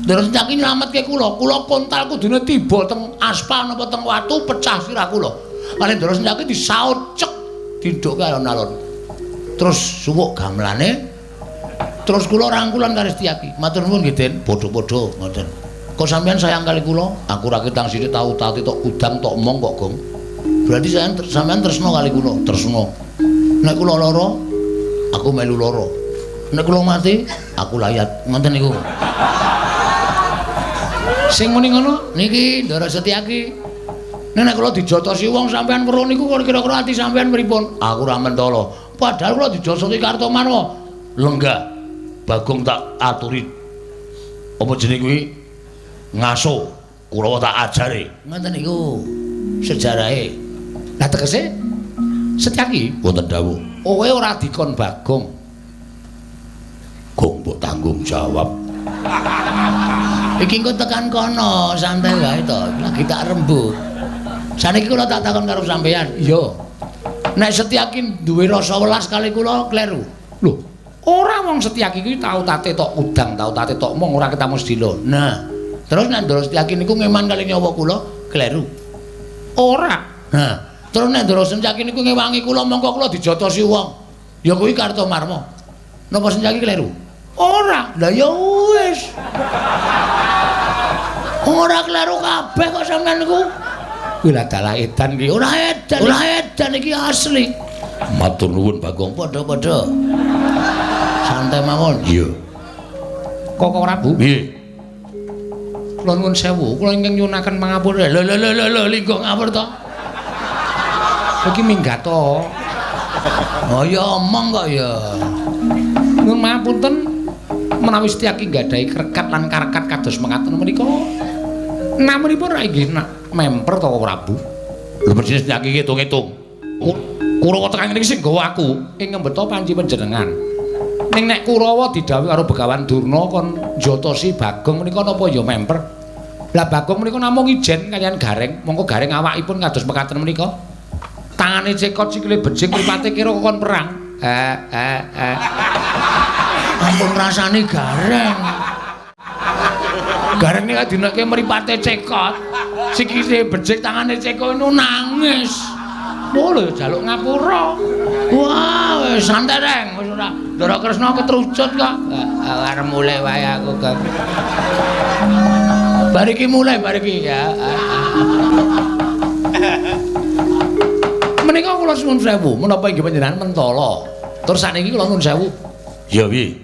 Ndara Sencaki nylametke kula. Kula kontal kudune tiba teng aspal napa teng watu pecah sirah kula. Kali Ndara Sencaki disaut cek dindhukke alon-alon. Terus suwuk gamelane. Terus kula rangkulan karo Setyaki. Matur nuwun nggih, Den. Padha-padha ngoten. Kok sampean sayang kali kula? Aku ra ketang sithik tau tati tok udang tok omong kok, Gong. Berarti sampean tresna kali kula, tresna. Nek kula lara, aku melu lara. Nek kula mati, aku layat. Ngoten niku. Sing muni ngono niki Ndara Setyaki. Nek kula dijotosi wong sampean weruh niku kira-kira ati sampean pripun? Aku ora mentala. Padahal kula dijotosi Kartomarma. Lenggah. Bagong tak aturi. Apa jenenge kuwi? Ngaso. Kurawa tak ajare. Ngoten niku sejarahe. Lah tegese Setyaki wonten dawuh. Kowe ora dikon Bagong. Gong mbok tanggung jawab. Iki engko tekan kono, santai wae to. Lagi tak rembug. Saniki kula tak takon karo sampeyan. Iya. Nek Setyaki duwe rasa welas kali kula kleru. Lho, ora wong Setyaki kuwi tau tate tok udang, tau tate tok mong ora ketemu sedilo. Nah, terus nek Ndara Setyaki niku ngeman kali nyawa kula kleru. Ora. Nah, terus nek Ndara Setyaki niku ngewangi kula mongko kula dijotosi wong. Ya kuwi Kartomarma. Napa Setyaki kleru? Ora. Lah ya wis. Ora kleru kabeh kok sampean niku. Kuwi lah dalah edan iki. Ora edan, ora edan iki asli. Matur nuwun Bagong. Padha-padha. Santai mawon. Iya. Koko Prabu. Nggih. Kula nuwun sewu, kula ingkang nyuwunaken pangapura. Lho lho lho lho linggo ngawur to. Iki minggat to. Oh ya omong kok ya. Nuwun mapunten menawi Setyaki nggadahi krekat lan karekat kados mekaten menika. Namunipun ra inggih memper to Prabu. Lho mesti Setyaki ngitung-ngitung. Kurawa tekan ngene iki sing nggawa aku ing ngembeta panci panjenengan. Ning nek Kurawa didhawuhi karo Begawan Durna kon njotosi Bagong menika napa ya memper. Lah Bagong menika namung ijen kaliyan Gareng, mongko Gareng awakipun kados mekaten menika. Tangane cekot sikile bejik mripate kira kon perang. Ampun rasane Gareng. Gareng nika dineke mripate cekot, sikile bejik tangane cekot niku nangis. Oh lho jaluk ngapura. Wah, wis santai reng, wis ora. Ndara Kresna ketrucut kok. Arep mulih wae aku, Kang. Bar iki mulih, bar iki ya. Menika kula suwun sewu, menapa inggih panjenengan mentala. Terus sakniki kula nuwun sewu. Ya piye?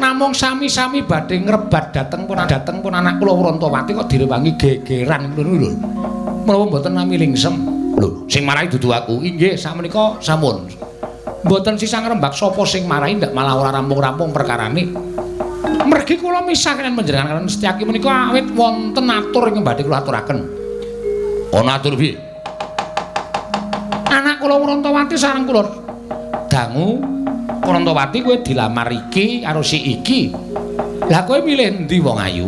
Namung sami-sami badhe ngrebat dhateng pun anak kula Wrontowati kok direwangi gegeran ngono lho. Menapa mboten nami lingsem? Lho, sing marai dudu aku. Inggih, sakmenika sampun. Mboten sisah ngrembak sapa sing marai ndak malah ora rampung-rampung perkarane. Mergi kula misah kaliyan panjenengan kaliyan Setyaki menika awit wonten atur ingkang badhe kula aturaken. Ana atur piye? Warantawati sareng kula dangu Warantawati kowe dilamar iki karo si iki. Lah kowe milih endi wong ayu?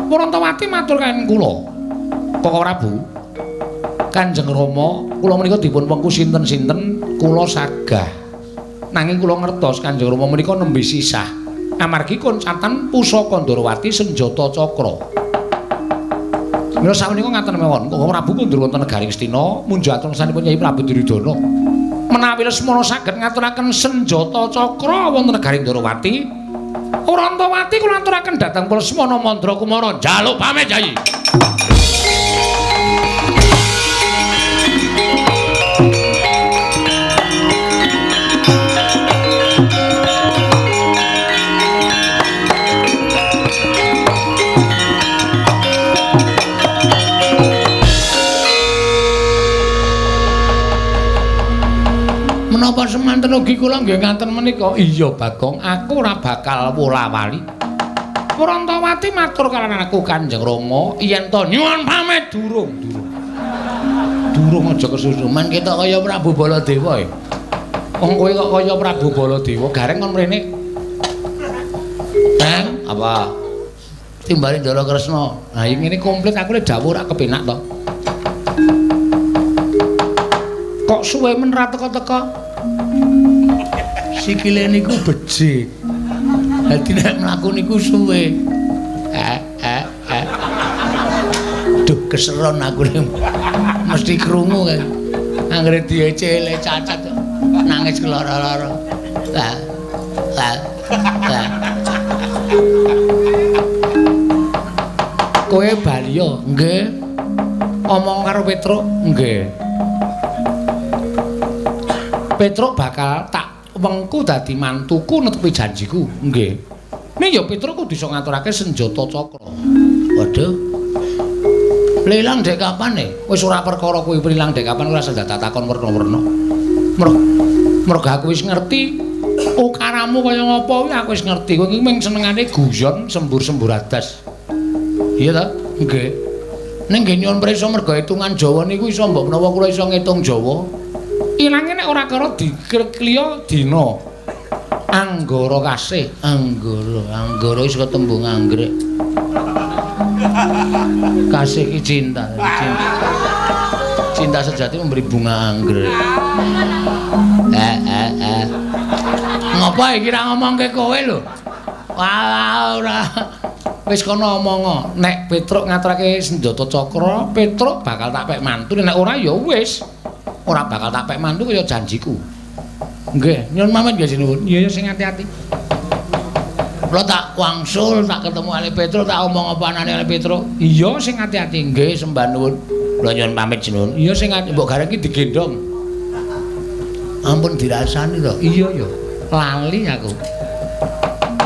Warantawati matur kaliyan kula. Koko Prabu, Kanjeng Rama, kula menika dipun wengku sinten-sinten kula sagah. Nanging kula ngertos Kanjeng Rama menika nembe sisah. Amargi koncatan pusaka Ndorowati senjata cakra. Mila sakmenika ngaten mawon, Koko Prabu kundur wonten negari Ngastina munjatur sanipun Kyai Prabu Duryudana. Menawi Lesmana saged ngaturaken senjata cakra wonten negari Ndorowati, Warantawati kula aturaken dhateng Lesmana Mandra Kumara njaluk pamit Kyai. Menapa semanten ugi kula nggih ngaten menika? Iya Bagong, aku ora bakal wola-wali. Warantawati matur kaliyan aku Kanjeng Rama yen to nyuwun pamit durung, durung. Durung aja kesusu. Men ketok kaya Prabu Baladewa e. Wong kowe kok kaya Prabu Baladewa, gareng kon mrene. Teng, apa? Timbali Ndara Kresna. Lah ngene komplit aku lek dawuh ora kepenak to. Kok suwe men ra teka-teka? Sikile niku becik. Dadi nek mlaku niku suwe. Duh keseron aku mesti krungu kae. Anggere diecele cacat nangis keloro-loro. Lah. Lah. Lah. Kowe bali yo? Nggih. Omong karo Petruk? Nggih. Petruk bakal tak wengku dadi mantuku netepi janjiku. Nggih. Ning ya Petruk kudu iso ngaturake senjata cakra. Waduh. Lilang dek kapan e? Wis ora perkara kuwi lilang dek kapan ora usah takon werna-werna. Mergo aku wis ngerti ukaramu kaya ngapa kuwi aku wis ngerti. Kowe iki mung senengane guyon sembur-sembur adas. Iya ta? Nggih. Ning nggih nyuwun prisa mergo hitungan Jawa niku iso mbok menawa kula iso ngitung Jawa. Ilange nek ora karo dikliya dina. Anggara kasih, anggara, anggara wis ketembung anggrek. Kasih ki cinta, cinta. Cinta sejati memberi bunga anggrek. Ngopo iki ra ngomongke kowe lho? Wah, ora. Wis kono omong, nek Petruk ngaturake senjata cakra, Petruk bakal tak pek mantu, nek ora ya wis. Ora bakal tak pek mantu kaya janjiku. Nggih, nyuwun pamit nggih sinuwun. Iya ya sing ati-ati. Kula tak wangsul, tak ketemu Ali Petruk, tak omong apa anane Ali Petruk. Iya sing ati-ati. Nggih, sembah nuwun. Kula nyuwun pamit sinuwun. Iya sing ati, mbok gareng iki digendhong. Ampun dirasani to. Iya ya, lali aku.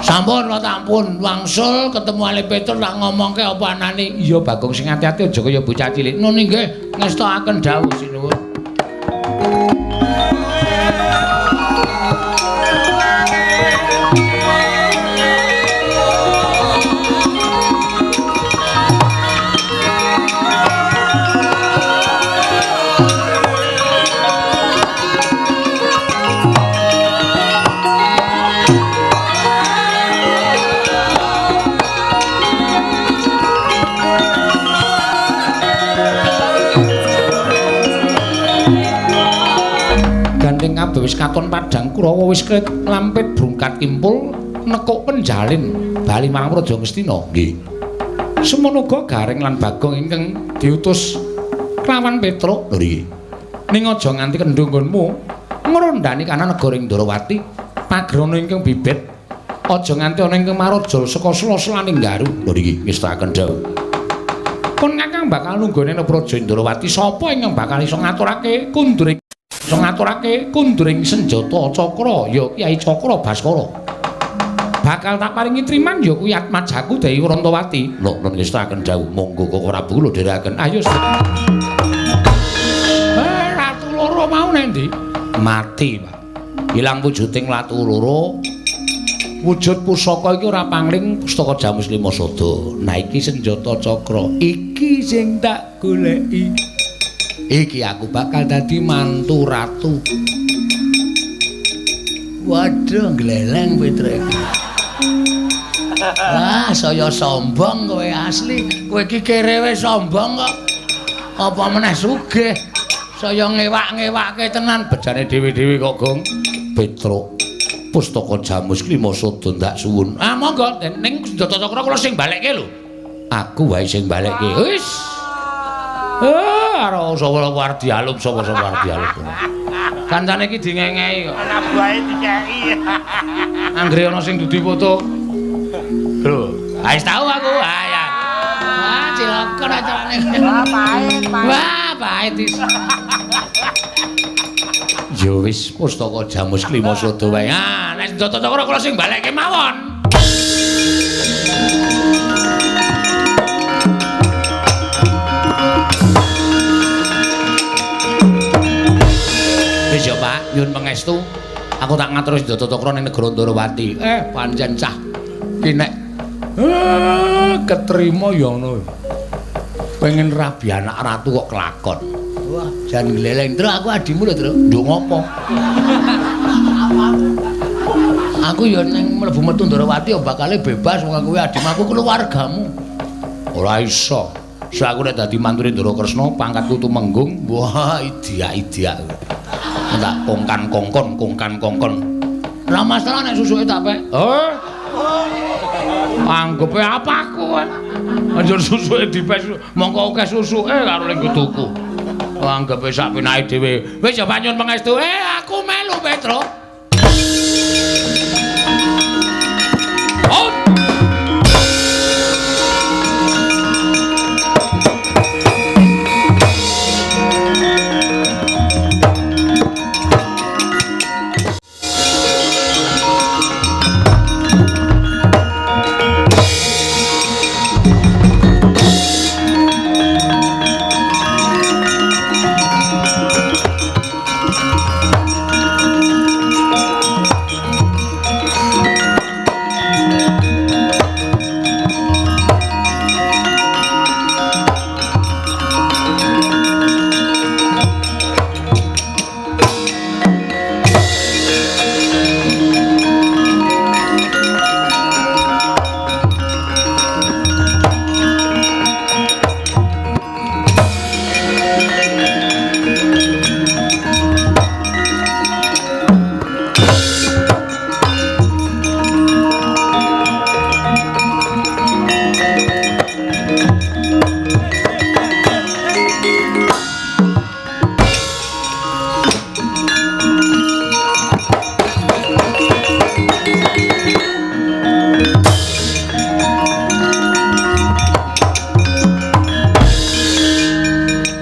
Sampun kula tampun wangsul ketemu Ali Petruk tak ngomongke apa anane. Iya Bagong sing ati-ati aja kaya bocah cilik. Nun nggih, ngestokaken dawuh sinuwun. Kabeh wis katon padhang Kurawa wis kret lampit brungkat kimpul nekuk penjalin bali marang Praja Ngastina. Nggih. Semono uga Gareng lan Bagong ingkang diutus kelawan Petruk. Nggih. Ning aja nganti kendho nggonmu ngrondani kana negara ing Ndorowati pagrana ingkang bibit aja nganti ana ingkang maraja saka sela-selaning garu. Nggih, ngestakaken dawuh. Pun kakang bakal nunggone Praja Ndorowati sapa ingkang bakal iso ngaturake kunduring iso ngaturake kunduring senjata cakra ya Kyai Cakra Baskara. Bakal tak paringi triman ya kuwi atmajaku Dewi Warantawati. Lho, nun ngestakaken dawuh monggo Koko Prabu kula dherekaken. Ayo. Ratu loro mau nang ndi? Mati, Pak. Ilang wujuding ratu loro. Wujud pusaka iki ora pangling pustaka Jamus Lima Sada. Nah iki senjata cakra. Iki sing tak goleki. Iki aku bakal dadi mantu ratu. Waduh, gleleng Petruk iki. Wah, saya sombong kowe asli. Kowe iki kerewe sombong kok. Apa meneh sugih? Saya ngewak-ngewake tenan bejane dhewe-dhewe kok, Gong. Petruk, pustaka Jamus Klima Sada ndak suwun. Ah, monggo ning Senjata Cakra kula sing balekke lho. Aku wae sing balekke. Wis. Karo sapa arep dialup, sapa-sapa arep dialup. Kancane iki dingengehi kok. Anak buahe dikeki. Anggere ana sing dudu foto. Lho, wis tau aku. Ah ya. Wah, cilaka acarane. Wah, pahit, pahit. Wah, pahit is. Ya wis, pustaka Jamus Klima Sada wae. Ah, nek Senjata Cakra kula sing balekke mawon. Wis ya, Pak, nyuwun pangestu. Aku tak ngatur Senjata Cakra ning negara Ndorowati. Pancen cah. Ki nek ketrima ya ngono. Pengen rabi anak ratu kok kelakon. Wah, jan gleleng. Truk aku adimu lho, Truk. Nduk ngopo? Aku ya ning mlebu metu Ndorowati ya bakale bebas wong aku adimu, aku keluargamu. Ora iso. Sak aku nek dadi mantune Ndara Kresna, pangkatku tumenggung. Wah, idiak-idiak. Tak kongkan-kongkon, kongkan-kongkon. Ora masalah nek susuke tak pek. Oh. Anggepe apa aku? Anjur susuke dipek, mongko akeh susuke karo ning tuku. Anggepe sak penake dhewe. Wis ya nyuwun pangestu. Aku melu Petruk. Oh.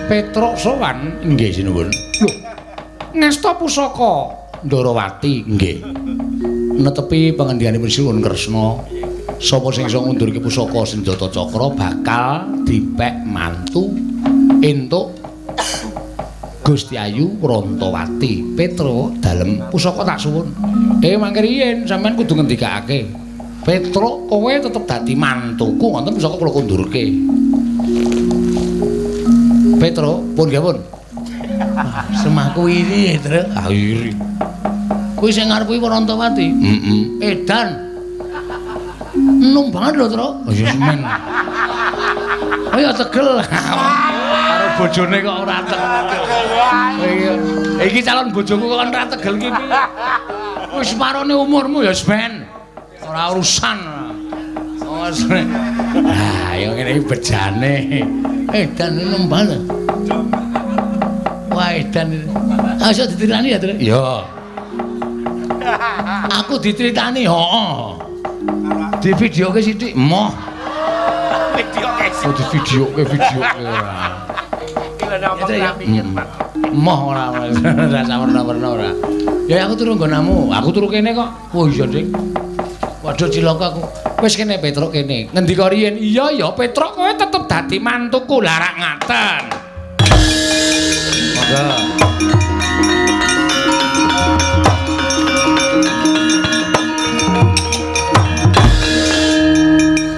Petruk sowan nggih sinuwun. Lho, ngasta pusaka Ndorowati nggih. Netepi pangendikaipun Sinuwun Kresna, sapa sing iso ngundurke pusaka Senjata Cakra bakal dipek mantu entuk Gusti Ayu Rantawati. Petruk dalem pusaka tak suwun. Mangke riyen sampean kudu ngendikake. Petruk kowe tetep dadi mantuku wonten pusaka kula kundurke. Petruk, pun nggih pun. Semaku iri, Truk. Ah iri. Kuwi sing ngarep kuwi Rantawati. Heeh. Edan. Enom banget lho, Truk. Oh ya semen. Oh ya tegel. Karo bojone kok ora tegel. Iya. Iki calon bojoku kok ora tegel iki piye? Wis parone umurmu ya semen. Ora urusan. Oh, ah, ya ngene iki bejane. Edan enom banget. Wah, edan. Ah, iso dicritani ya, Truk? Iya. Aku diceritani, heeh. Di videoke sithik, moh. Videoke sithik. Oh, di videoke ora. Iki lho ngomong ra mikir, Pak. Moh ora ora sawerna-werna ora. Ya aku turu nggonamu, aku turu kene kok. Oh iya, Dik. Waduh cilaka aku. Wis kene Petruk kene. Ngendika riyen? Iya ya Petruk kowe tetep dadi mantuku. Lah rak ngaten. Monggo.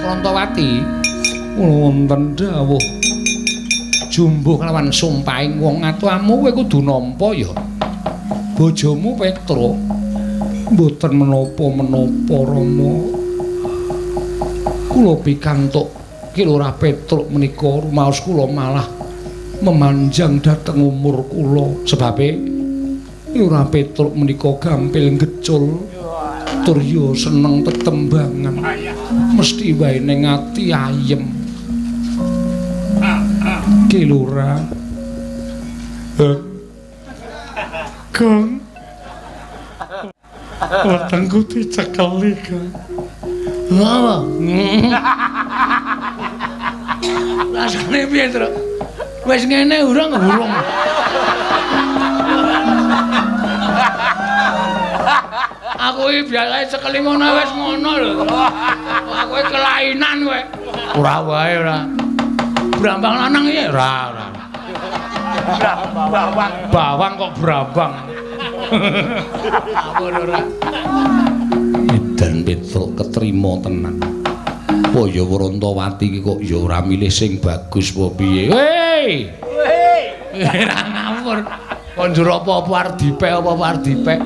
Rantawati wonten dawuh. Jumbuh kelawan sumpahing wong atuamu kowe kudu nampa ya. Bojomu Petruk mboten menapa-menapa Rama. Kula pikantuk Ki Lurah Petruk menika rumaos kula malah memanjang dhateng umur kula. Sebabe Ki Lurah Petruk menika gampil ngecul tur ya seneng tetembangan. Mesti wae ning ati ayem. Ki Lurah. Gong. Wetengku dicekeli, Gong. Apa? Rasane piye, Truk? Wis ngene urung urung. Aku iki biasane cekeli ngono wis ngono lho. Aku iki kelainan kowe. Ora wae ora. Brambang lanang iki ora ora. Bawang. Bawang kok brambang. Aku ora. Edan Petruk ketrima tenan. Apa ya Warantawati iki kok ya ora milih sing bagus apa piye? Hei! Hei! Ora ngawur. Kon njur apa-apa arep dipek apa-apa arep dipek.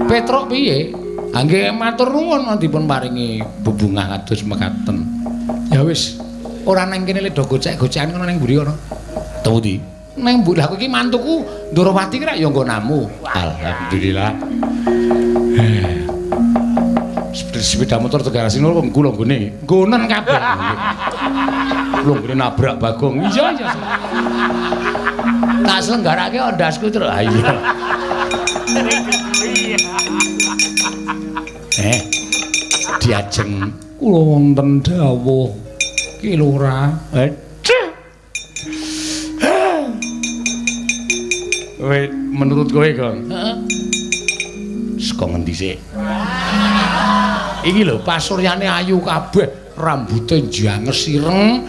Petruk piye? Ha nggih matur nuwun dipun paringi bebungah kados mekaten. Ya wis, ora nang kene le do gocek-gocekan kono ning mburi kono. Temu di. Nang mburi aku iki mantuku Ndorowati ki rak ya nggonamu. Alhamdulillah. Sepeda motor Tegarasi lho kula nggone. Nggonen kabeh. Kula nggone nabrak Bagong. Iya iya. Tak selenggarake ondasku terus. Ha iya. Diajeng kula wonten dawuh Ki Lurah. Kowe menurut kowe, Gong? Heeh. Saka ngendi sik? Iki lho pasuryane ayu kabeh, rambute njanges ireng,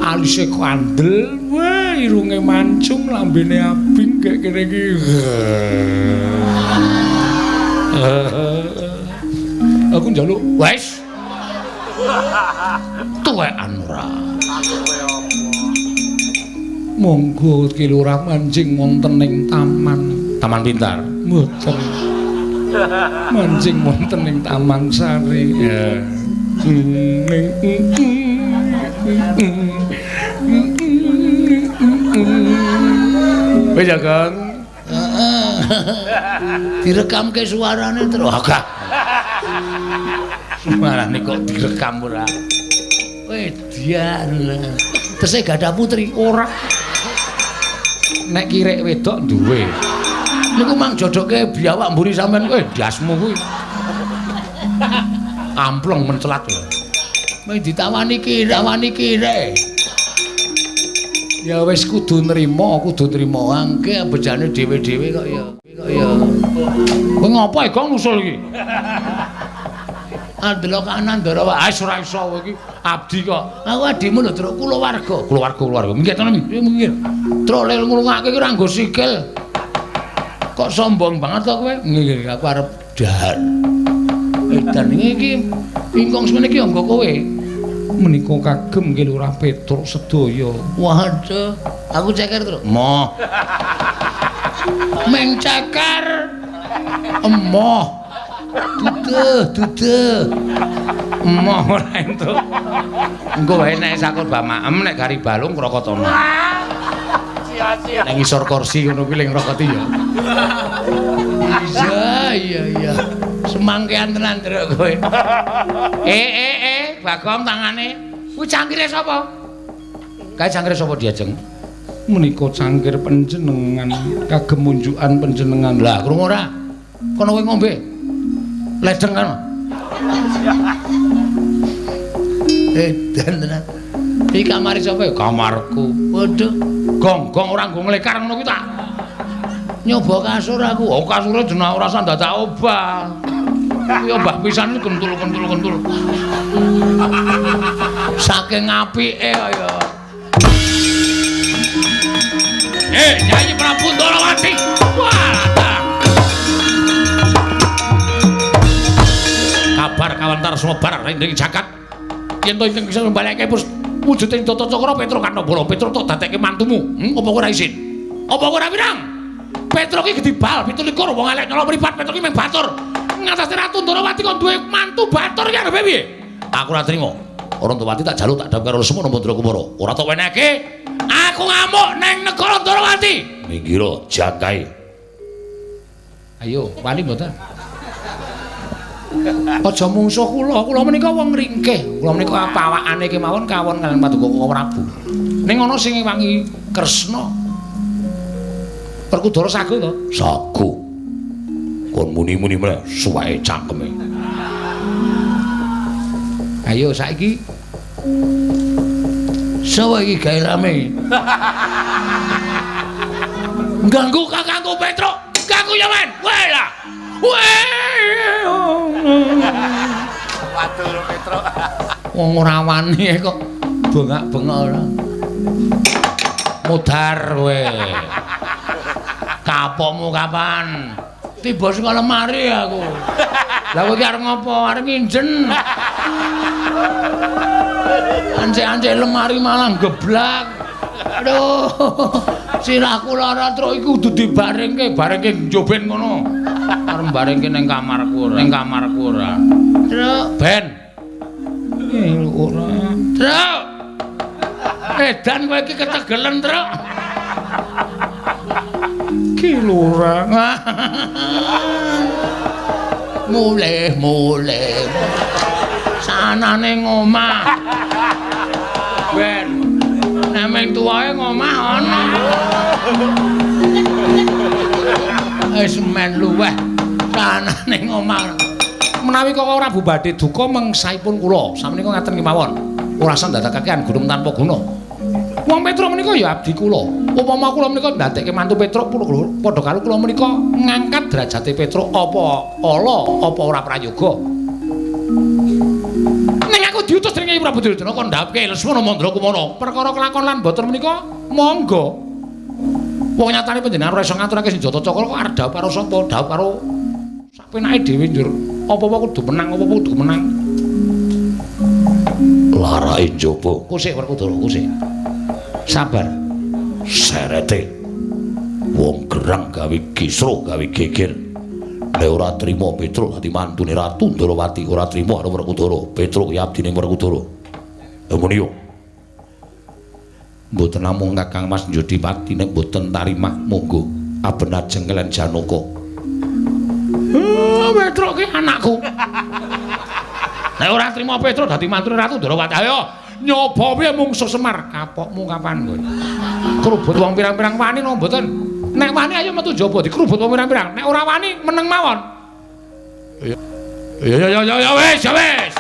alise kandel, wah irunge mancung, lambene abing kek kene iki. Aku njaluk wis. Tuwekan ora. Monggo Ki Lurah manjing wonten ing taman. Taman pintar. Mboten. Manjing wonten ing Taman Sari. Ya. Wis ya, Kang. Heeh. Direkamke suarane terus. Agak. Suarane kok direkam ora. Wedian. Tesih gadah putri ora. Nek kirek wedok duwe. Niku mang jodoke biawak mburi sampean kowe ndasmu kuwi. Amplong mencelat lho. Mung ditawani kirek, tawani kirek. Ya wis kudu nrimo, kudu nrimo. Angke bejane dhewe-dhewe kok ya. Kok ya. Kowe ngopo e Gong nusul iki? Andelok kanan ndara wae. Ah ora iso kowe iki abdi kok. Aku adimu lho, Truk, kulawarga. Kulawarga, kulawarga. Minggir to, minggir. Truk lel nglungake ki ora nggo sikil. Kok sombong banget to kowe? Nggih, aku arep dahar. Edan iki ingkung semene iki nggo kowe. Menika kagem Ki Lurah Petruk sedaya. Waduh, aku ceker, Truk. Moh. Meng ceker. Emoh. Duduh, duduh. Emoh ora entuk. Engko wae nek sakur bamaem nek gari balung krokotono. Sia-sia. Nek ngisor kursi ngono kuwi ling rokoti ya. Iya, iya, iya. Semangkean tenan Truk kowe. Bagong tangane. Kuwi cangkire sapa? Kae cangkire sapa diajeng? Menika cangkir panjenengan kagem munjukan panjenengan. Lah krungu ora? Kono kowe ngombe. Ledeng kan. Edan tenan. Iki kamare sapa ya? Kamarku. Waduh, Gong-gong ora nggo nglekar ngono kuwi tak. Nyoba kasur aku. Oh, kasure jeneng ora usah dadak obah. Kuwi obah pisan kentul-kentul-kentul. Saking apike kaya. Nyai Prabu Ndorowati. Wah, kabar kawantar sumebar ing jagat. Yen to ingkang bisa mbalekke Wujuding Tata Cakra Petruk Kanabala, Petruk tok dadekke mantumu. Apa kowe ora isin? Apa kowe ora wirang? Petruk iki gedhi bal 17 wong elek nyolong mripat, Petruk iki mung batur. Ngatasé Ratu Ndorowati kon duwe mantu batur iki arepe piye? Aku ora trima. Warantawati tak jaluk tak dhawuh karo Lesmana Mandra Kumara. Ora tok wenehke. Aku ngamuk ning negara Ndorowati. Minggiro jangkae. Ayo, wani mboten? Aja mungsuh kula, kula menika wong ringkih. Kula menika pawakane kemawon kawon kaliyan Paduka Koko Prabu. Ning ana sing ngewangi Kresna. Werkudara sago to? Sago. Kon muni-muni meneh suweke cangkeme. Ayo saiki sapa iki gawe rame? Ganggu kakangku Petruk, ganggu ya men. Weh lah. Weh. Waduh Petruk. Wong ora wani kok bengak-bengok ora. Mudhar kowe. Kapokmu kapan? Tiba saka lemari aku. Lah kowe iki arep ngopo? Arep nginjen. Ancek-ancek lemari malah geblak. Aduh. Sirahku lara truk iku kudu dibarengke, barengke njoben ngono. Arep barengke ning kamarku ora, ning kamarku ora. Truk, ben. Ora. Truk. Edan kowe iki ketegelen, Truk. Ki lurah. Mulih-mulih. Sanane ngomah. Ben. Nek meng tuwae ngomah ana. Wis men luweh. Sanane ngomah. Menawi Koko Prabu badhe duka mengsaipun kula, samenika ngaten kemawon. Ora usah ndadekake gunung tanpa guna. Wong Petruk menika ya abdi kula. Upama kula menika ndadekke mantu Petruk padha karo kula menika ngangkat derajate Petruk apa ala apa ora prayoga. Ning aku diutus dening Prabu Duryudana kon ndhawuhke Lesmana Mandra Kumara. Perkara kelakon lan boten menika monggo. Wong nyatane panjenengan ora iso ngaturake senjata cakra kok arep dhawuh karo sapa? Dhawuh karo sapenake dhewe njur. Apa-apa kudu menang, apa-apa kudu menang. Larake njaba. Kusik Werkudara, kusik. Sabar. Serete. Wong gerang gawe kisruh, gawe geger. Nek ora trima Petruk dadi mantune Ratu Ndorowati, ora trima karo Werkudara. Petruk ya abdine Werkudara. Lha muni yo. Mboten namung Kakang Mas Njodipati nek mboten tarimah monggo aben ajeng kaliyan Janaka. Petruk ki anakku. Nek ora trima Petruk dadi mantune Ratu Ndorowati. Ayo nyoba piye mungsuh Semar? Kapokmu kapan kowe? Krubut wong pirang-pirang wani napa mboten? Nek wani ayo metu njaba dikrubut wong pirang-pirang. Nek ora wani meneng mawon. Ya ya ya ya wis ya wis.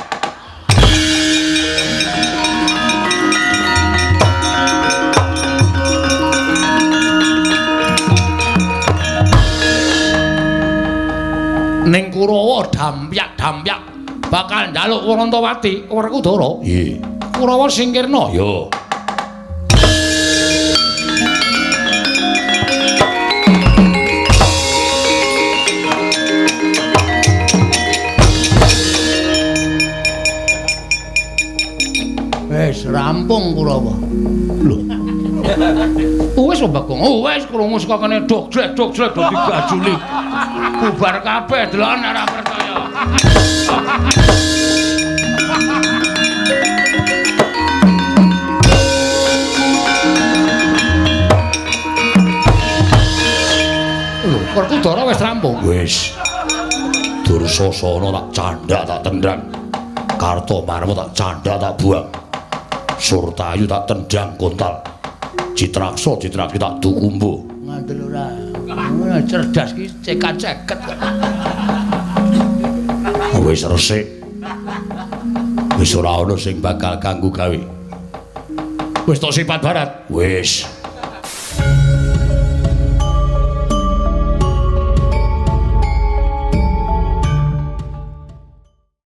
Ning Kurawa dampyak-dampyak bakal njaluk Warantawati Werkudara. Nggih. Kurawa singkirna. Ya. Wis rampung Kurawa. Lho. Wis lho Bagong. Oh wis krungu saka kene dok jlek dok jlek do digajuli. Bubar kabeh deloken ora percaya. Lho, Werkudara wis rampung. Wis. Dursasana tak candhak tak tendang. Kartomarma tak candhak tak buang. Surtayu tak tendang kontal. Citraksa Citraksi tak dukumbu. Ngandel ora. Ngono cerdas ki cekat-ceket. Wis resik. Wis ora ana sing bakal ganggu gawe. Wis tok sifat barat. Wis.